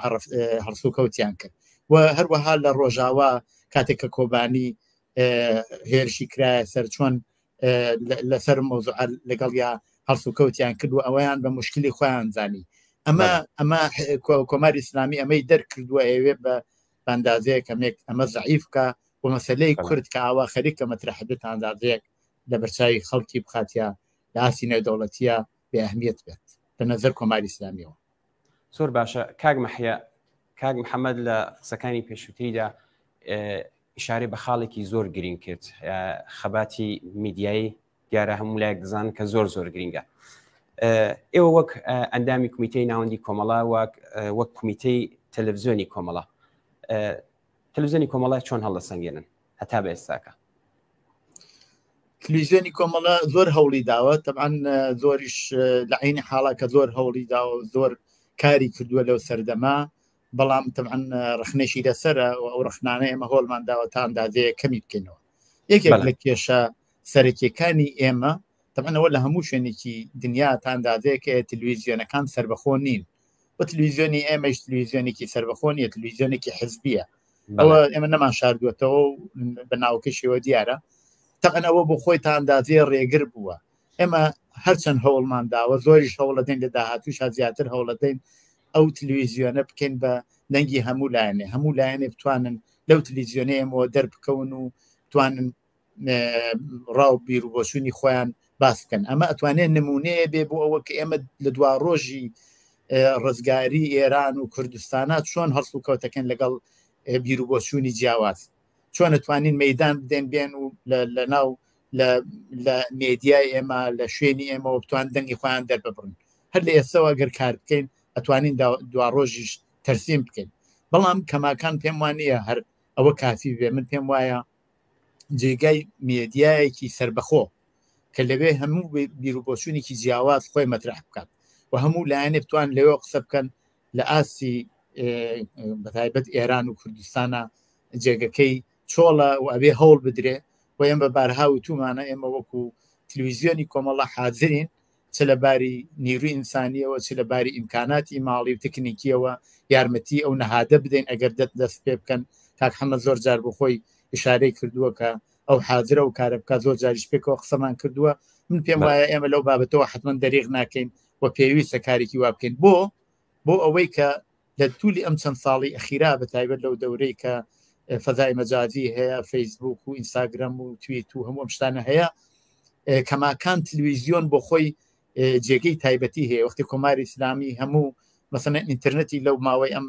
هەڵسوکەوتیان کرد و هەروەها لە ڕۆژاوا کاتێک کە کۆبانی هێرشی کرایە سەر چۆن لەسەر مۆزوع لەگەڵ یا هەڵسوکەوتیان کرد و ئەوەیان بە مشکلی خۆیان زانی ئەمە ئەمە کۆماری ئیسلامی ئەمەی دەرکردووە ئەوێ بە ئەندازەیە کەمێک ئەمە زعیف بکە و مەسلەی کورد کە ئاوا خەریکە مەترح بێت ئەندازەیەک لە بەرچاوی خەڵکی بخاتە لە ئاستی نێودەوڵەتیە بێ ئەهمیەت بێت لە نەزەر کۆماری ئیسلامیەوە. زۆر باشە کاک مەحیا کاک محەممەد لە قسەکانی پێشووتریدا ئیشارەی بە خاڵێکی زۆر گرنگ کرد خەباتی میدیایی دیارە هەموو لایەک دەزانن کە زۆر زۆر گرنگە ئێوە وەک ئەندامی کومیتەی ناوەندی کۆمەڵە وەک وەک کومیتەی تەلەڤزیۆنی کۆمەڵە تەلەڤزیۆنی کۆمەڵە چۆن هەڵدەسەنگێنن هەتا بە ئێستاکە تلویزیۆنی کۆمەڵە زۆر هەوڵی داوە تەبعەن زۆریش لە عینی حاڵا کە زۆر هەوڵی داوە زۆر کاری کردووە لەو سەردەما بەڵام تەبعەن ڕخنەشی لەسەرە و ئەو ڕخنانە ئێمە هۆڵمان داوە تا ئەندازەیە کەمی بکەینەوە یەکێک لە کێشە سەرەکیەکانی ئێمە تەبعەن ئەوە لە هەموو شوێنێکی دنیا تا ئەندازەیەک تلویزیۆنەکان سربەخۆ نین و تلویزیۆنی ئێمەش تلویزیۆنێکی سربەخۆ نیە تلویزیۆنێکی حزبیە ئەوە ئێمە نەمان شاردووەتەوە و بە ناوکەشیەوە دیارە تەبعەن ئەوە بۆ خۆی تا ئەندازەیە ڕێگر بووە ئێمە هەرچەند هەوڵمان داوە زۆریش هەوڵەدەین لە داهاتووشا زیاتر هەوڵەدەین ئەو تلویزیۆنە بکەین بە دەنگی هەموو لایەنێ هەموو لایەنێ بتوانن لەو تلویزیۆنە ئێمەوە دەربکەون و توانن ڕاو بیر و بۆچوونی خۆیان باس بکەن ئەمە ئەتوانێت نمونەیە بێ بۆ ئەوە کە ئێمە لە دوا ڕۆژی ڕزگاری ئێران و کوردستانە چۆن هەڵس و کەوتەکەن لەگەڵ بیر و بۆچوونی جیاواز چۆن ئەتوانین مەدان بدەین بێن و لە ناو لە مێدیای ئێمە لە شوێنی ئێمەوە بتوان دەنگی خۆیان دەرببڕن هەر لە ئێستەوە گەر کار بکەین ئەتوانین دوا ڕۆژیش تەرسیم بکەین بەڵام کەماکان پێم وانە هەر ئەوە کافی بێ من پێم وایە جێگای مێدیایەکی سربەخۆ کە لەوێ هەموو بیرروبۆچوونێکی جیاواز خۆی مەترح بکات و هەموو لایەنێ بتوان لەوێ قسە بکەن لە ئاستی بەتایبەت ئێران و کوردستانە جێگەکەی چۆڵە و ئەبێ هەوڵ بدرێ و ئێمە بارها وتومانە ئێمە وەکو تلویزیۆنی کۆمەڵە حازرین چ لە باری نیروی ئینسانیەوە چ لە باری ئیمکاناتی ماڵی و تەکنیکیەوە یارمەتی ئەو نەهادە بدەین ئەگەر دەت دەست پێ بکەن کاک حەمە زۆر جار بۆ خۆی ئشارەی کردووە کە ئەو حازرە و کارە بکات زۆر جاریش پێکەوە قسەمان کردووە من پێم وایە ئێمە لەو بابەتەوە حتمما دەریغ ناکەین و پێویستە کارێکی وا بکەین بۆ بۆ ئەوەی کە لە تولی ئەم چەند ساڵی ئەخیرا بە تایبەت لەو دەورەی کە فەزای مەجازی هەیە فەیسبوک و ئینستاگرام و تویت و هەموو ئەم شتانە هەیە کەماکان تلویزیۆن بۆ خۆی جێگەی تایبەتی هەیە وەختی کۆماری ئیسلامی هەموو مەسەلەن ئینتەرنێتی لەو ماوەی ئەم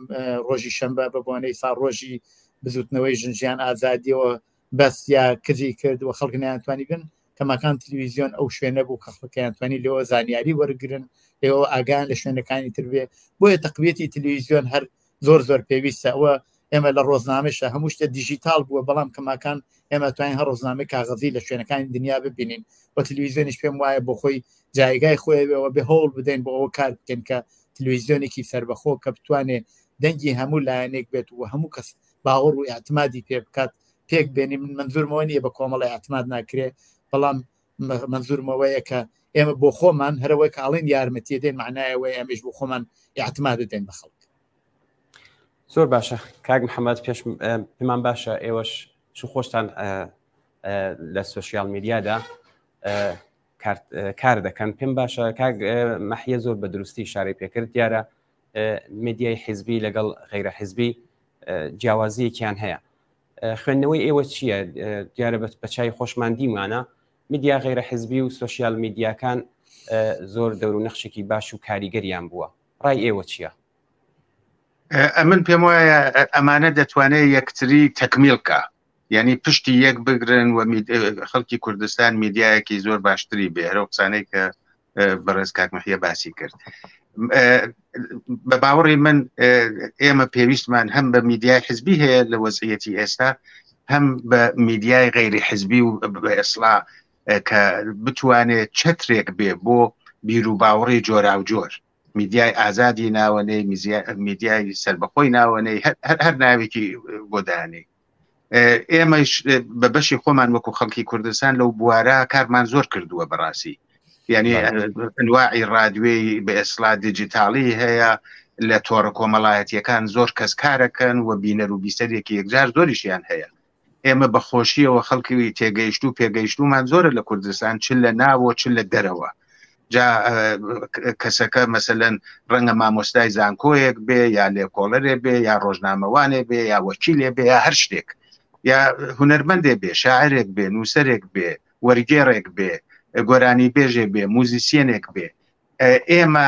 ڕۆژی شەنبە بە بۆنەی سا ڕۆژی بزوتنەوەی ژنژیان ئازادیەوە بەس یا کزی کرد و خەڵک نەیانتوانی بن کەماکان تلویزیۆن ئەو شوێنە بوو کە خەڵکیان توانی لەوە زانیاری وەرگن لەوە ئاگان لە شوێنەکانی تر بێ بۆیە تەقویەتی تلویزیۆن هەر زۆر زۆر پێویستە ئەوە ئێمە لە ڕۆزنامەشە هەموو شتە دیجیتال بووە بەڵام کەماکان ئێمە توانین هەر ڕۆزنامەی کاغەزی لە شوێنەکانی دنیا ببینین و تلویزیۆنیش پێم وایە بۆ خۆی جایگای خۆیەوە بێ هەوڵ بدەین بۆ ئەوە کار بکەین کە تلویزیۆنێکی سربەخۆ کە بتوانێت دەنگی هەموو لایەنێک بێت و هەموو کەس باوەڕ و اعتمادی پێ بکات پێک بێنی من منزورمەوە نییە بە کۆمەڵی اعتماد ناکرێ بەڵام منزورمەوەیە کە ئێمە بۆ خۆمان هەرەوەی کاڵین یارمەتی دێن معنایەوەی ئەمەش بۆ خۆمان اعتماد دەین بە خەڵک زۆر باشە کاک محەممەد پێش پێمان باشە ئێوەش چ خۆشتان لە سوسیال میدیادا کار دەکەن پێم باشە کاک مەحیە زۆر بە دروستی شارەی پێکرد دیارە میدیای حیزبی لەگەڵ غیرە حیزبی جیاوازیەکیان هەیە خوێندنەوەی ئێوە چییە دیارە بە چای خۆشمان دیمانە میدیا غیرە حزبی و سوسیال میدیاکان زۆر دەور و نەخشێکی باش و کاریگەریان بووە ڕای ئێوە چییە؟ ئەمن پێم وایە ئەمانە دەتوانێت یەکتری تەکمیلکە یعنی پشتی یەک بگرن و خەڵکی کوردستان میدیایەکی زۆر باشتری بێ هەرو قسانەی کە بەڕێز کاک مەحیە باسی کرد بە باوەڕی من ئێمە پێویستمان هەم بە میدیای حزبی هەیە لە وەزعەتی ئێستا هەم بە میدیای غەیری حزبی و بە ئێسلا کە بتوانێت چەترێک بێ بۆ بیر و باوەڕی جۆراوجۆر. میدیای ئازادی ناوەنەی میدیای سربەخۆی ناوەنەی هەر ناوێکی بۆ دانێ ئێمەش بە بەشی خۆمان وەکو خەڵکی کوردستان لەو بوارە کارمان زۆر کردووە بەڕاستی یعنی ئەنواعی ڕادوێی بە ئێسلا دیجیتاڵی هەیە لە تۆڕە کۆمەڵایەتیەکان زۆر کەس کارەکەن و بینەر و بیسەرێکی یەکجار زۆریشیان هەیە ئێمە بە خۆشیەوە خەڵکی تێگەیشت و پێگەیشتومان زۆرە لە کوردستان چ لە ناوە چ لە دەرەوە جا کەسەکە مەسەلەن ڕەنگە مامۆستای زانکۆیەک بێ یا لێکۆڵەرێ بێ یا ڕۆژنامەوانێ بێ یا وەکیلێ بێ یا هەر شتێک یا هونەرمەندێ بێ شاعرێک بێ نووسەرێک بێ وەرگێڕێک بێ گۆرانی بێژێ بێ موزیسیەنێک بێ ئێمە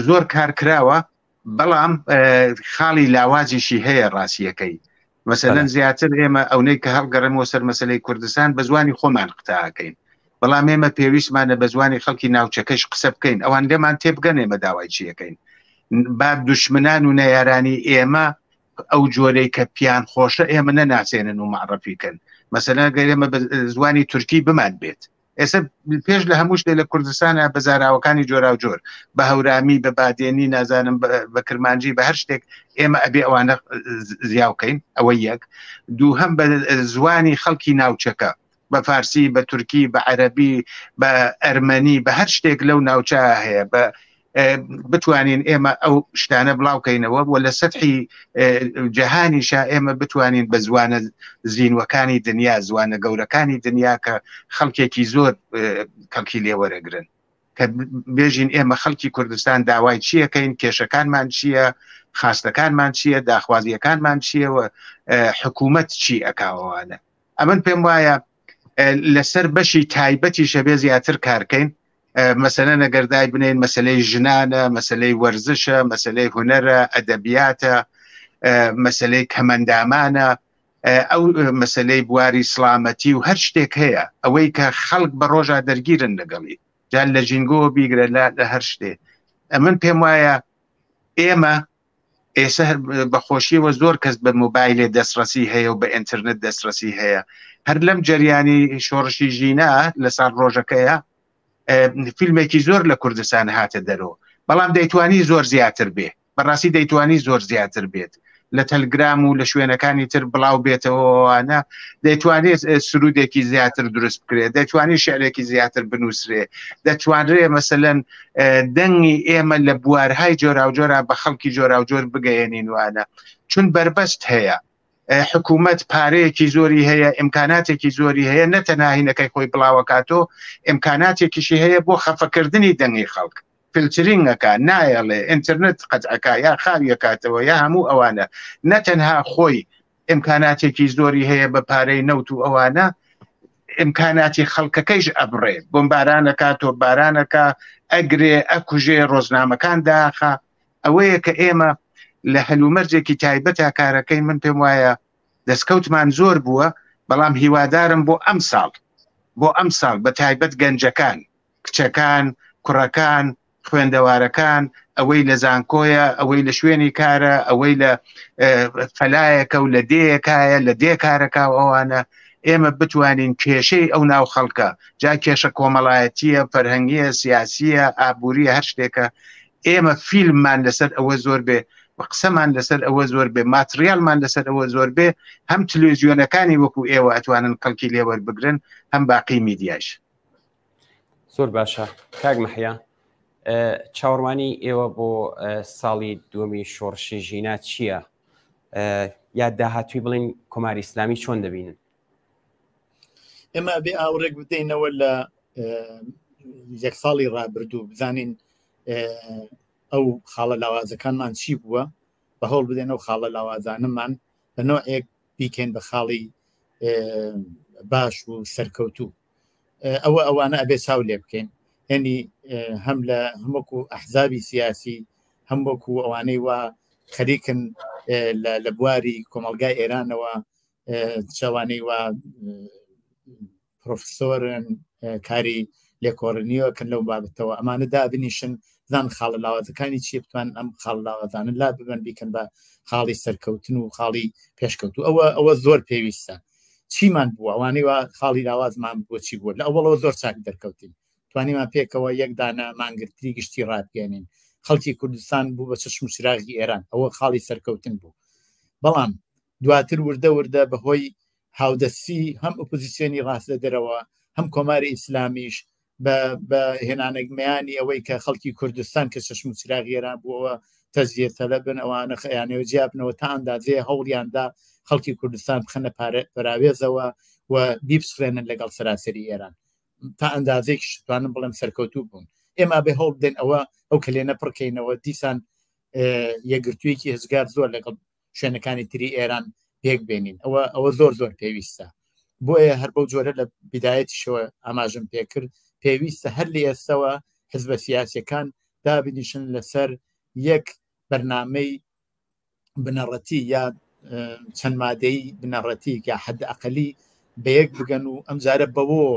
زۆر کار کراوە بەڵام خاڵی لاوازیشی هەیە ڕاستیەکەی مەسەلەن زیاتر ئێمە ئەونەی کە هەڵگەڕێمەوە سەر مەسلەی کوردستان بە زوانی خۆمان قتاکەین بەڵام ئێمە پێویستمانە بە زوانی خەڵکی ناوچەکەش قسە بکەین ئەوان لێمان تێبگەن ئێمە داوای چیەکەین با دوشمنان و نەیارانی ئێمە ئەو جۆرەی کە پیان خۆشە ئێمە نەناسێنن و معرفیکەن مەسەلەن گەر ئێمە بە زوانی تورکی بمان بێت ئێستا پێش لە هەموو شتێ لە کوردستانە بە زاراوەکانی جۆراوجۆر بە هەورامی بە بادێنی نازانم بە کرمانجی بە هەر شتێک ئێمە ئەبێ ئەوانە زیاوکەین ئەوە یەک دووهەم بە زوانی خەڵکی ناوچەکە بە فارسی بە تورکی بە عەربی بە ئەرمەنی بە هەر شتێک لەو ناوچە هەیە بە بتوانین ئێمە ئەو شتانە بڵاوکەینەوە و لە سەحی جەهانیشا ئێمە بتوانین بە زوانە زیینوەکانی دنیا زوانە گەورەکانی دنیا کە خەڵکێکی زۆر کەڵکی لێوەرەگرن کە بێژین ئێمە خەڵکی کوردستان داوای چیەکەین کێشەکانمان چییە خاستەکانمان چییە داخوازیەکانمان چییە و حکوومەت چی ئەکاوانە ئەمن پێم وایە لەسەر بەشی تایبەتی شەبێ زیاتر کارکەین مەسەلەن ئەگەر دای بنێن مەسلەی ژنانە مەسلەی وەرزشە مەسلەی هونەرە ئەدەبیاتە مەسلەی کەمەندامانە ئەو مەسلەی بواری سلامەتی و هەر شتێک هەیە ئەوەی کە خەڵک بە ڕۆژا دەرگیرن لەگەڵی جان لە ژینگۆ بیگرە لە هەر شتێ ئەمن پێم وایە ئێمە ئێستا بەخۆشیەوە زۆر کەس بە مۆبایلێ دەستڕەسی هەیە و بە ئینتەرنێت دەستڕەسی هەیە هەر لەم جەریانی شۆڕشی ژینا لە ساڵ ڕۆژەکەیە فیلمێکی زۆر لە کوردستان هاتە دەرەوە بەڵام دەیتوانی زۆر زیاتر بێ بەڕاستی دەیتوانی زۆر زیاتر بێت لە تەلگرام و لە شوێنەکانی تر بڵاو بێتەوەوانە دەیتوانێت سرودێکی زیاتر دروست بکرێت دەتوانێت شعرێکی زیاتر بنووسرێ دەتوانرێ مەسەلەن دەنگی ئێمە لە بوارهای جۆراوجۆرا بە خەڵکی جۆراوجۆر بگەیەنین وانە چون بربەست هەیە حکوومەت پارەیەکی زۆری هەیە ئیمکاناتێکی زۆری هەیە نەتەناهینەکەی خۆی بڵاوەکاتۆ ئیمکاناتێکیشی هەیە بۆ خەفەکردنی دەنگی خەڵک فلترینگ ئەکا نایەڵێ ئینتەرنێت قەتعەکا یا خاویەکاتەوە یا هەموو ئەوانە نەتەنها خۆی ئیمکاناتێکی زۆری هەیە بە پارەی نەوت و ئەوانە ئیمکاناتی خەڵکەکەیش ئەبڕێ بۆمبارانەکە تۆپبارانەکە ئەگرێ ئەکوژێ ڕۆژنامەکان داخە ئەوەیە کە ئێمە لە هەلومەرجێکی تایبەتە کارەکەی من پێم وایە دەستکەوتمان زۆر بووە بەڵام هیوادارم بۆ ئەم ساڵ بۆ ئەم ساڵ بە تایبەت گەنجەکان کچەکان، کوڕەکان، خوێندەوارەکان، ئەوەی لە زانکۆیە، ئەوەی لە شوێنی کارە، ئەوەی لە فەلایەکە و لە دێیەکایە، لە دێ کارەکا و ئەوانە، ئێمە بتوانین کێشەی ئەو ناو خەڵکە، جا کێشە کۆمەڵایەتییە، فەرهەنگییە، سیاسییە، ئابوورییە، هەر شتێکە، ئێمە فیلممان لەسەر ئەوە زۆر بێ و قسەمان لەسەر ئەوە زۆر بێ، ماتریالمان لەسەر ئەوە زۆر بێ، هەم تلویزیۆنەکانی وەکوو ئێوە ئەتوانن کەڵکی لێ وەربگرن، هەم باقی میدیایش. زۆر باشە کاک مەحیا چاوەڕوانی ئێوە بۆ ساڵی دووەمی شۆڕشی ژینا چییە؟ یا داهاتوی بڵین کۆماری ئیسلامی چۆن دەبینن؟ ئێمە بێ ئاوڕێک بدەینەوە لە یەک ساڵی ڕابردوو بزانین ئەو خاڵە لاوازەکانمان چی بووە بە هەوڵ بدەین ئەو خاڵە لاوازانەمان بە نەوەیەک بیکەین بە خاڵی باش و سەرکەوتوو ئەوە ئەوانە ئەبێ چاو لێ بکەین یعنی هەم لە هەمەکو ئەحزابی سیاسی هەم وەکو ئەوانەی وا خەریکن لە بواری کۆمەلگای ئێرانەوە چاوانەی وا پرۆفسۆرن کاری لێکۆڕنیەوە کەن لەو بابەتەوە ئەمانە دابنیشن زان خاڵە لاوازەکانی چی بتوان ئەم خاڵ لاوازانە لا ببن بیکەن بە خاڵی سەرکەوتن و خاڵی پێشکەوتو ئەوە ئەوە زۆر پێویستە چیمان بووە ئەوانەی وا خاڵی لاوازمان بۆچی بووە لە ئەوەڵەوە زۆر چاک دەرکەوتین. توانیمان پێکەوە یەک دانە مانگرتنی گشتی ڕابگەێنین خەڵکی کوردستان بوو بە چشم و چراغی ئێران ئەوە خاڵی سەرکەوتن بوو بەڵام دواتر وردە وردە بەهۆی هاودەستی هەم ئۆپۆزیسیۆنی ڕاست لە دەرەوە هەم کۆماری ئیسلامیش بە هێنانەگمیانی ئەوەی کە خەڵکی کوردستان کە چشم و چراغی ئێران بووەوە تەجزیە تەلەبن ئەوانە خەیانەوە جیابنەوە تا ئەندازەیە هەوڵیاندا خەڵکی کوردستان بخەنە پەراوێزەوە و بیپسڕێنن لەگەڵ سەراسەری ئێران تا ئەندازێکیش توانم بڵێم سەرکەوتوو بوون ئێمە بێ هەوڵ بدەین ئەوە ئەو کەلێنە پڕکەینەوە دیسان یەکگرتوویەکی هزگار زۆر لەگەڵ شوێنەکانی تری ئێران پێک بێنین ئەوە ئەوە زۆر زۆر پێویستە بۆیە هەر بەو جۆرە لە بدایەتیشەوە ئاماژم پێکرد پێویستە هەر لە ئێستەوە حزبە سیاسەکان دابنیشن لەسەر یەک بەرنامەی بنەڕەتی یا چەند مادەی بنەڕەتی یا حد ئەقلی بە یەک بگەن و ئەمجارە بەوە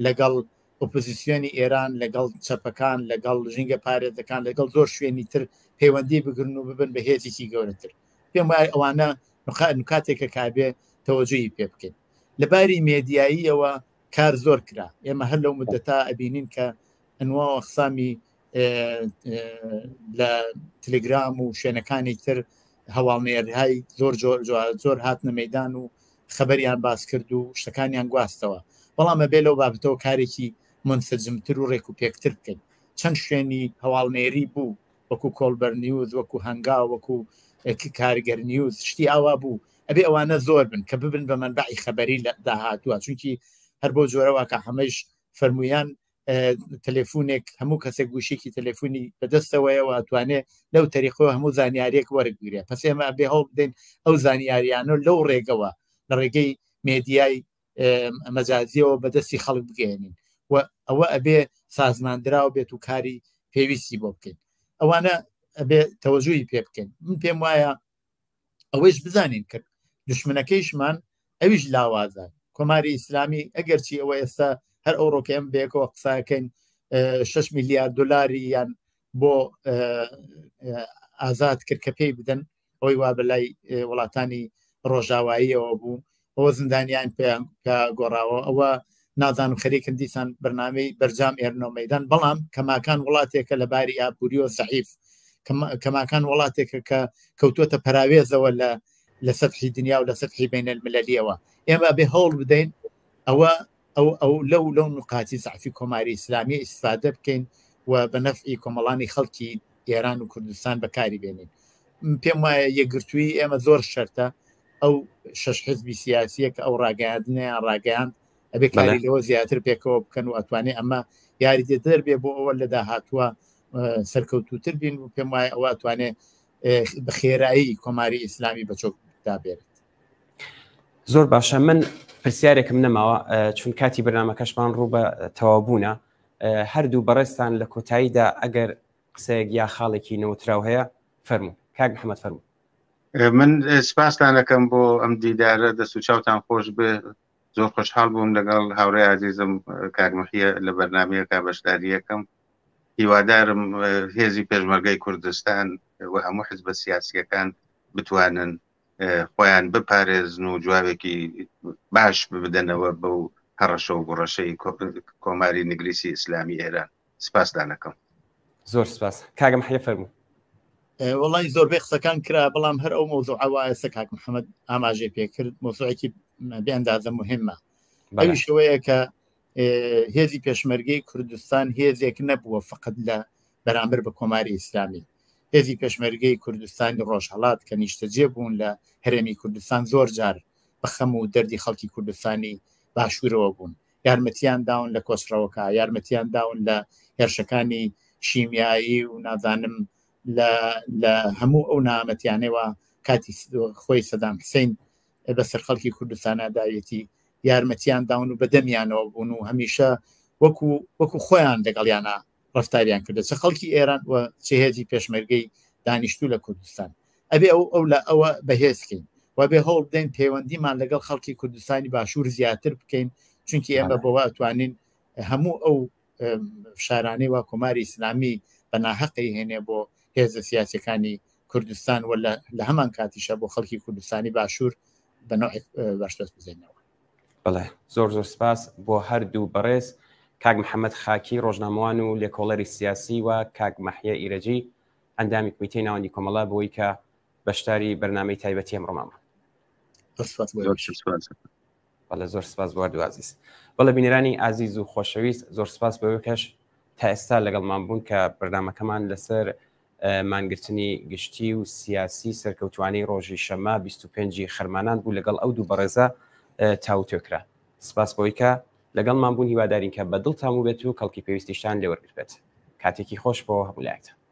لەگەڵ ئۆپۆزیسیۆنی ئێران لەگەڵ چەپەکان لەگەڵ ژینگە پارێزەکان لەگەڵ زۆر شوێنی تر پەیوەندی بگرن و ببن بە هێزێکی گەورەتر پێم وایە ئەوانە نکاتێکە کابێ تەوەجوهی پێ بکەین لە باری مێدیاییەوە کار زۆر کرا ئێمە هەر لەو مدەتا ئەبینین کە ئەنوا و ئەقسامی لە تلگرام و شوێنەکانی تر هەواڵنێرهای زۆر زۆر زۆر هاتنە مەدان و خەبەریان باس کرد و شتەکانیان گواستەوە بەڵام ئەبێ لەو بابەتەوە کارێکی منسەجمتر و ڕێک و پێکتر بکەین چەند شوێنی هەواڵنێری بوو وەکو کۆڵبەر نیوز وەکو هەنگاو وەکو کارگەر نیوز شتی ئاوا بوو ئەبێ ئەوانە زۆر بن کە ببن بە مەنبەعی خەبەری لە داهاتووە چونکی هەر بۆ جۆرەوە کە هەمەش فەرمویان تەلەفۆنێک هەموو کەسێک گوشێکی تەلەفۆنی بەدەستەوەیەوە ئەتوانێ لەو تەریقەوە هەموو زانیاریەک وەرگگرێ پس ئێمە بێ هەوڵ بدەین ئەو زانیاریانە لەو ڕێگەوە لە ڕێگەی مێدیای مەجازیەوە بەدەستی خەڵک بگەێنین و ئەوە ئەبێ سازماندراو بێت و کاری پێویستی بۆ بکەین ئەوانە ئەبێ تەوەجوهی پێ بکەین من پێم وایە ئەوەیش بزانین کە دشمنەکەیشمان ئەویش لاوازە کۆماری ئیسلامی ئەگەرچی ئەوە ئێستا هەر ئەو ڕۆکە ئەم بەیەکەوە قساکەین 6 میلیارد دلاری یان بۆ ئازاد کرد کە پێی بدەن ئەوەی وا بەلای وڵاتانی ڕۆژاواییەوە بوو ئەوە زیندانیان پێیان گۆڕاوە ئەوە نازانم خەریکن دیسان بەرنامەی بەرجام ئێرنەوە مەدان بەڵام کەماکان وڵاتێکە لە باری ئابووریەوە زەعیف کەماکان وڵاتێکە کە کەوتووەتە پەراوێزەوە لە لە سەتحی دنیا و لە سەتحی بینەلملەلیەوە ئێمە بێ هەوڵ بدەین ئەوە ئەو ئەو لەو لەو نقاتی زەعفی کۆماری ئیسلامی ئیسفادە بکەین و بە نەفعی کۆمەڵانی خەڵکی ئێران و کوردستان بەکاری بێنین پێم وایە یەکگرتووی ئێمە زۆر شەرتە ئەو شەش حزبی سیاسیە کە ئەو ڕاگەیاندنیان ڕاگەیاند ئەبێ کاری لەوە زیاتر پێکەوە بکەن و ئەتوانێ ئەمە یاریدەدەر بێ بۆ ئەوە لە داهاتووە سەرکەوتوتر بین و پێم وایە ئەوە ئەتوانێ بە خێرایی کۆماری ئیسلامی بە چۆک دابێت. زۆر باشە من پرسیارێکم نەماوە چون کاتی بەرنمەکەشمان ڕوو بە تەواوبوونە هەردوو بەڕێزتان لە کۆتاییدا ئەگەر قسەیەک یا خاڵێکی نەوتراو هەیە فەرموو کاک محەممەد فەرموو من سپاستان ئەکەم بۆ ئەم دیدارە دەست و چاوتان خۆش بێ زۆر خۆشحاڵ بووم لەگەڵ هاوڕێ ئازیزم کاک محیە لە بەرنمەیەکە بەشداریەکەم هیوادارم هێزی پێشمەرگەی کوردستان و هەموو حزبە سیاسیەکان بتوانن خۆیان بپارێزن و جوابێکی باش بدەنەوە بەو هەڕەشە و گوڕەشەی کۆماری نگریسی ئیسلامی ئێران سپاستان ئەکەم. زۆر سپاس کاکە محیە فەرموو. وەڵی زۆربەی قسەکان کرا بەڵام هەر ئەو مەوزوعە وا ئێستا کاک محەممەد ئاماژەی پێکرد مەوزوعێکی بێ ئەندازە مهمە ئەویش ئەوەیە کە هێزی پێشمەرگەی کوردستان هێزێک نەبووە فقط لە بەرامبەر بە کۆماری ئیسلامی هێزی پێشمەرگەی کوردستانی ڕۆژهەڵات کە نیشتەجێ بوون لە هەرێمی کوردستان زۆر جار بە خەم و دەردی خەڵکی کوردستانی باشوورەوە بوون یارمەتیان داون لە کۆسرەوەکە یارمەتیان داون لە هێرشەکانی شیمیایی و نازانم لە هەموو ئەو نامەتیانەوە کاتی خۆی سەدام حسین بەسەر خەڵکی کوردستانە داوێتی یارمەتیان داون و بەدەمیانەوە بوون و هەمیشە وەکو وەکو خۆیان لەگەڵیانە ڕفتاریان کردە چ خەڵکی ئێران و چ هێزی پێشمەرگەی دانیشتوو لە کوردستان ئەبێ ئەو ئەو لە ئەوە بەهێزکەین و بێ هەوڵ بدەین پەیوەندیمان لەگەڵ خەڵکی کوردستانی باشوور زیاتر بکەین چونکی ئێمە بەوە ئەتوانین هەموو ئەو فشارانەی وا کۆماری ئیسلامی بە ناهەقی هێنێ بۆ هێزە سیاسەکانی کوردستان و لە هەمان کاتیشە بۆ خەڵکی کوردستانی باشوور بە نەوعێک بەرسەس بزێنەوە. بەڵێ زۆر زۆر سپاس بۆ هەردوو بەڕێز. کاک محەممەد خاکی ڕۆژنامەوان و لێکۆڵەری سیاسی و کاک مەحیە ئیرەجی ئەندامی کمیتەی ناوەندی کۆمەڵە بۆی کە بەشداری بەرنامەی تایبەتی ئەمڕۆمان بوون. بەڵێ زۆر سپاس بۆ هەردوو ئازیز. بەڵێ بینەرانی ئازیز و خۆشەویست زۆر سپاس بۆ کەش تا ئێستا لەگەڵمان بوون کە بەرنامەکەمان لەسەر مانگرتنی گشتی و سیاسی سەرکەوتوانەی ڕۆژی شەمە 25 خەرمانان بوو لەگەڵ ئەو دوو بەڕێزە تاوتوێ کرا. سپاس بۆی کە لەگەڵمان بوون هیوادارین کە بە دڵتان بووبێت و کەڵکی پێویستیشتان لێوەرگرتبێت. کاتێکی خۆش بۆ هەموو لایەکتان.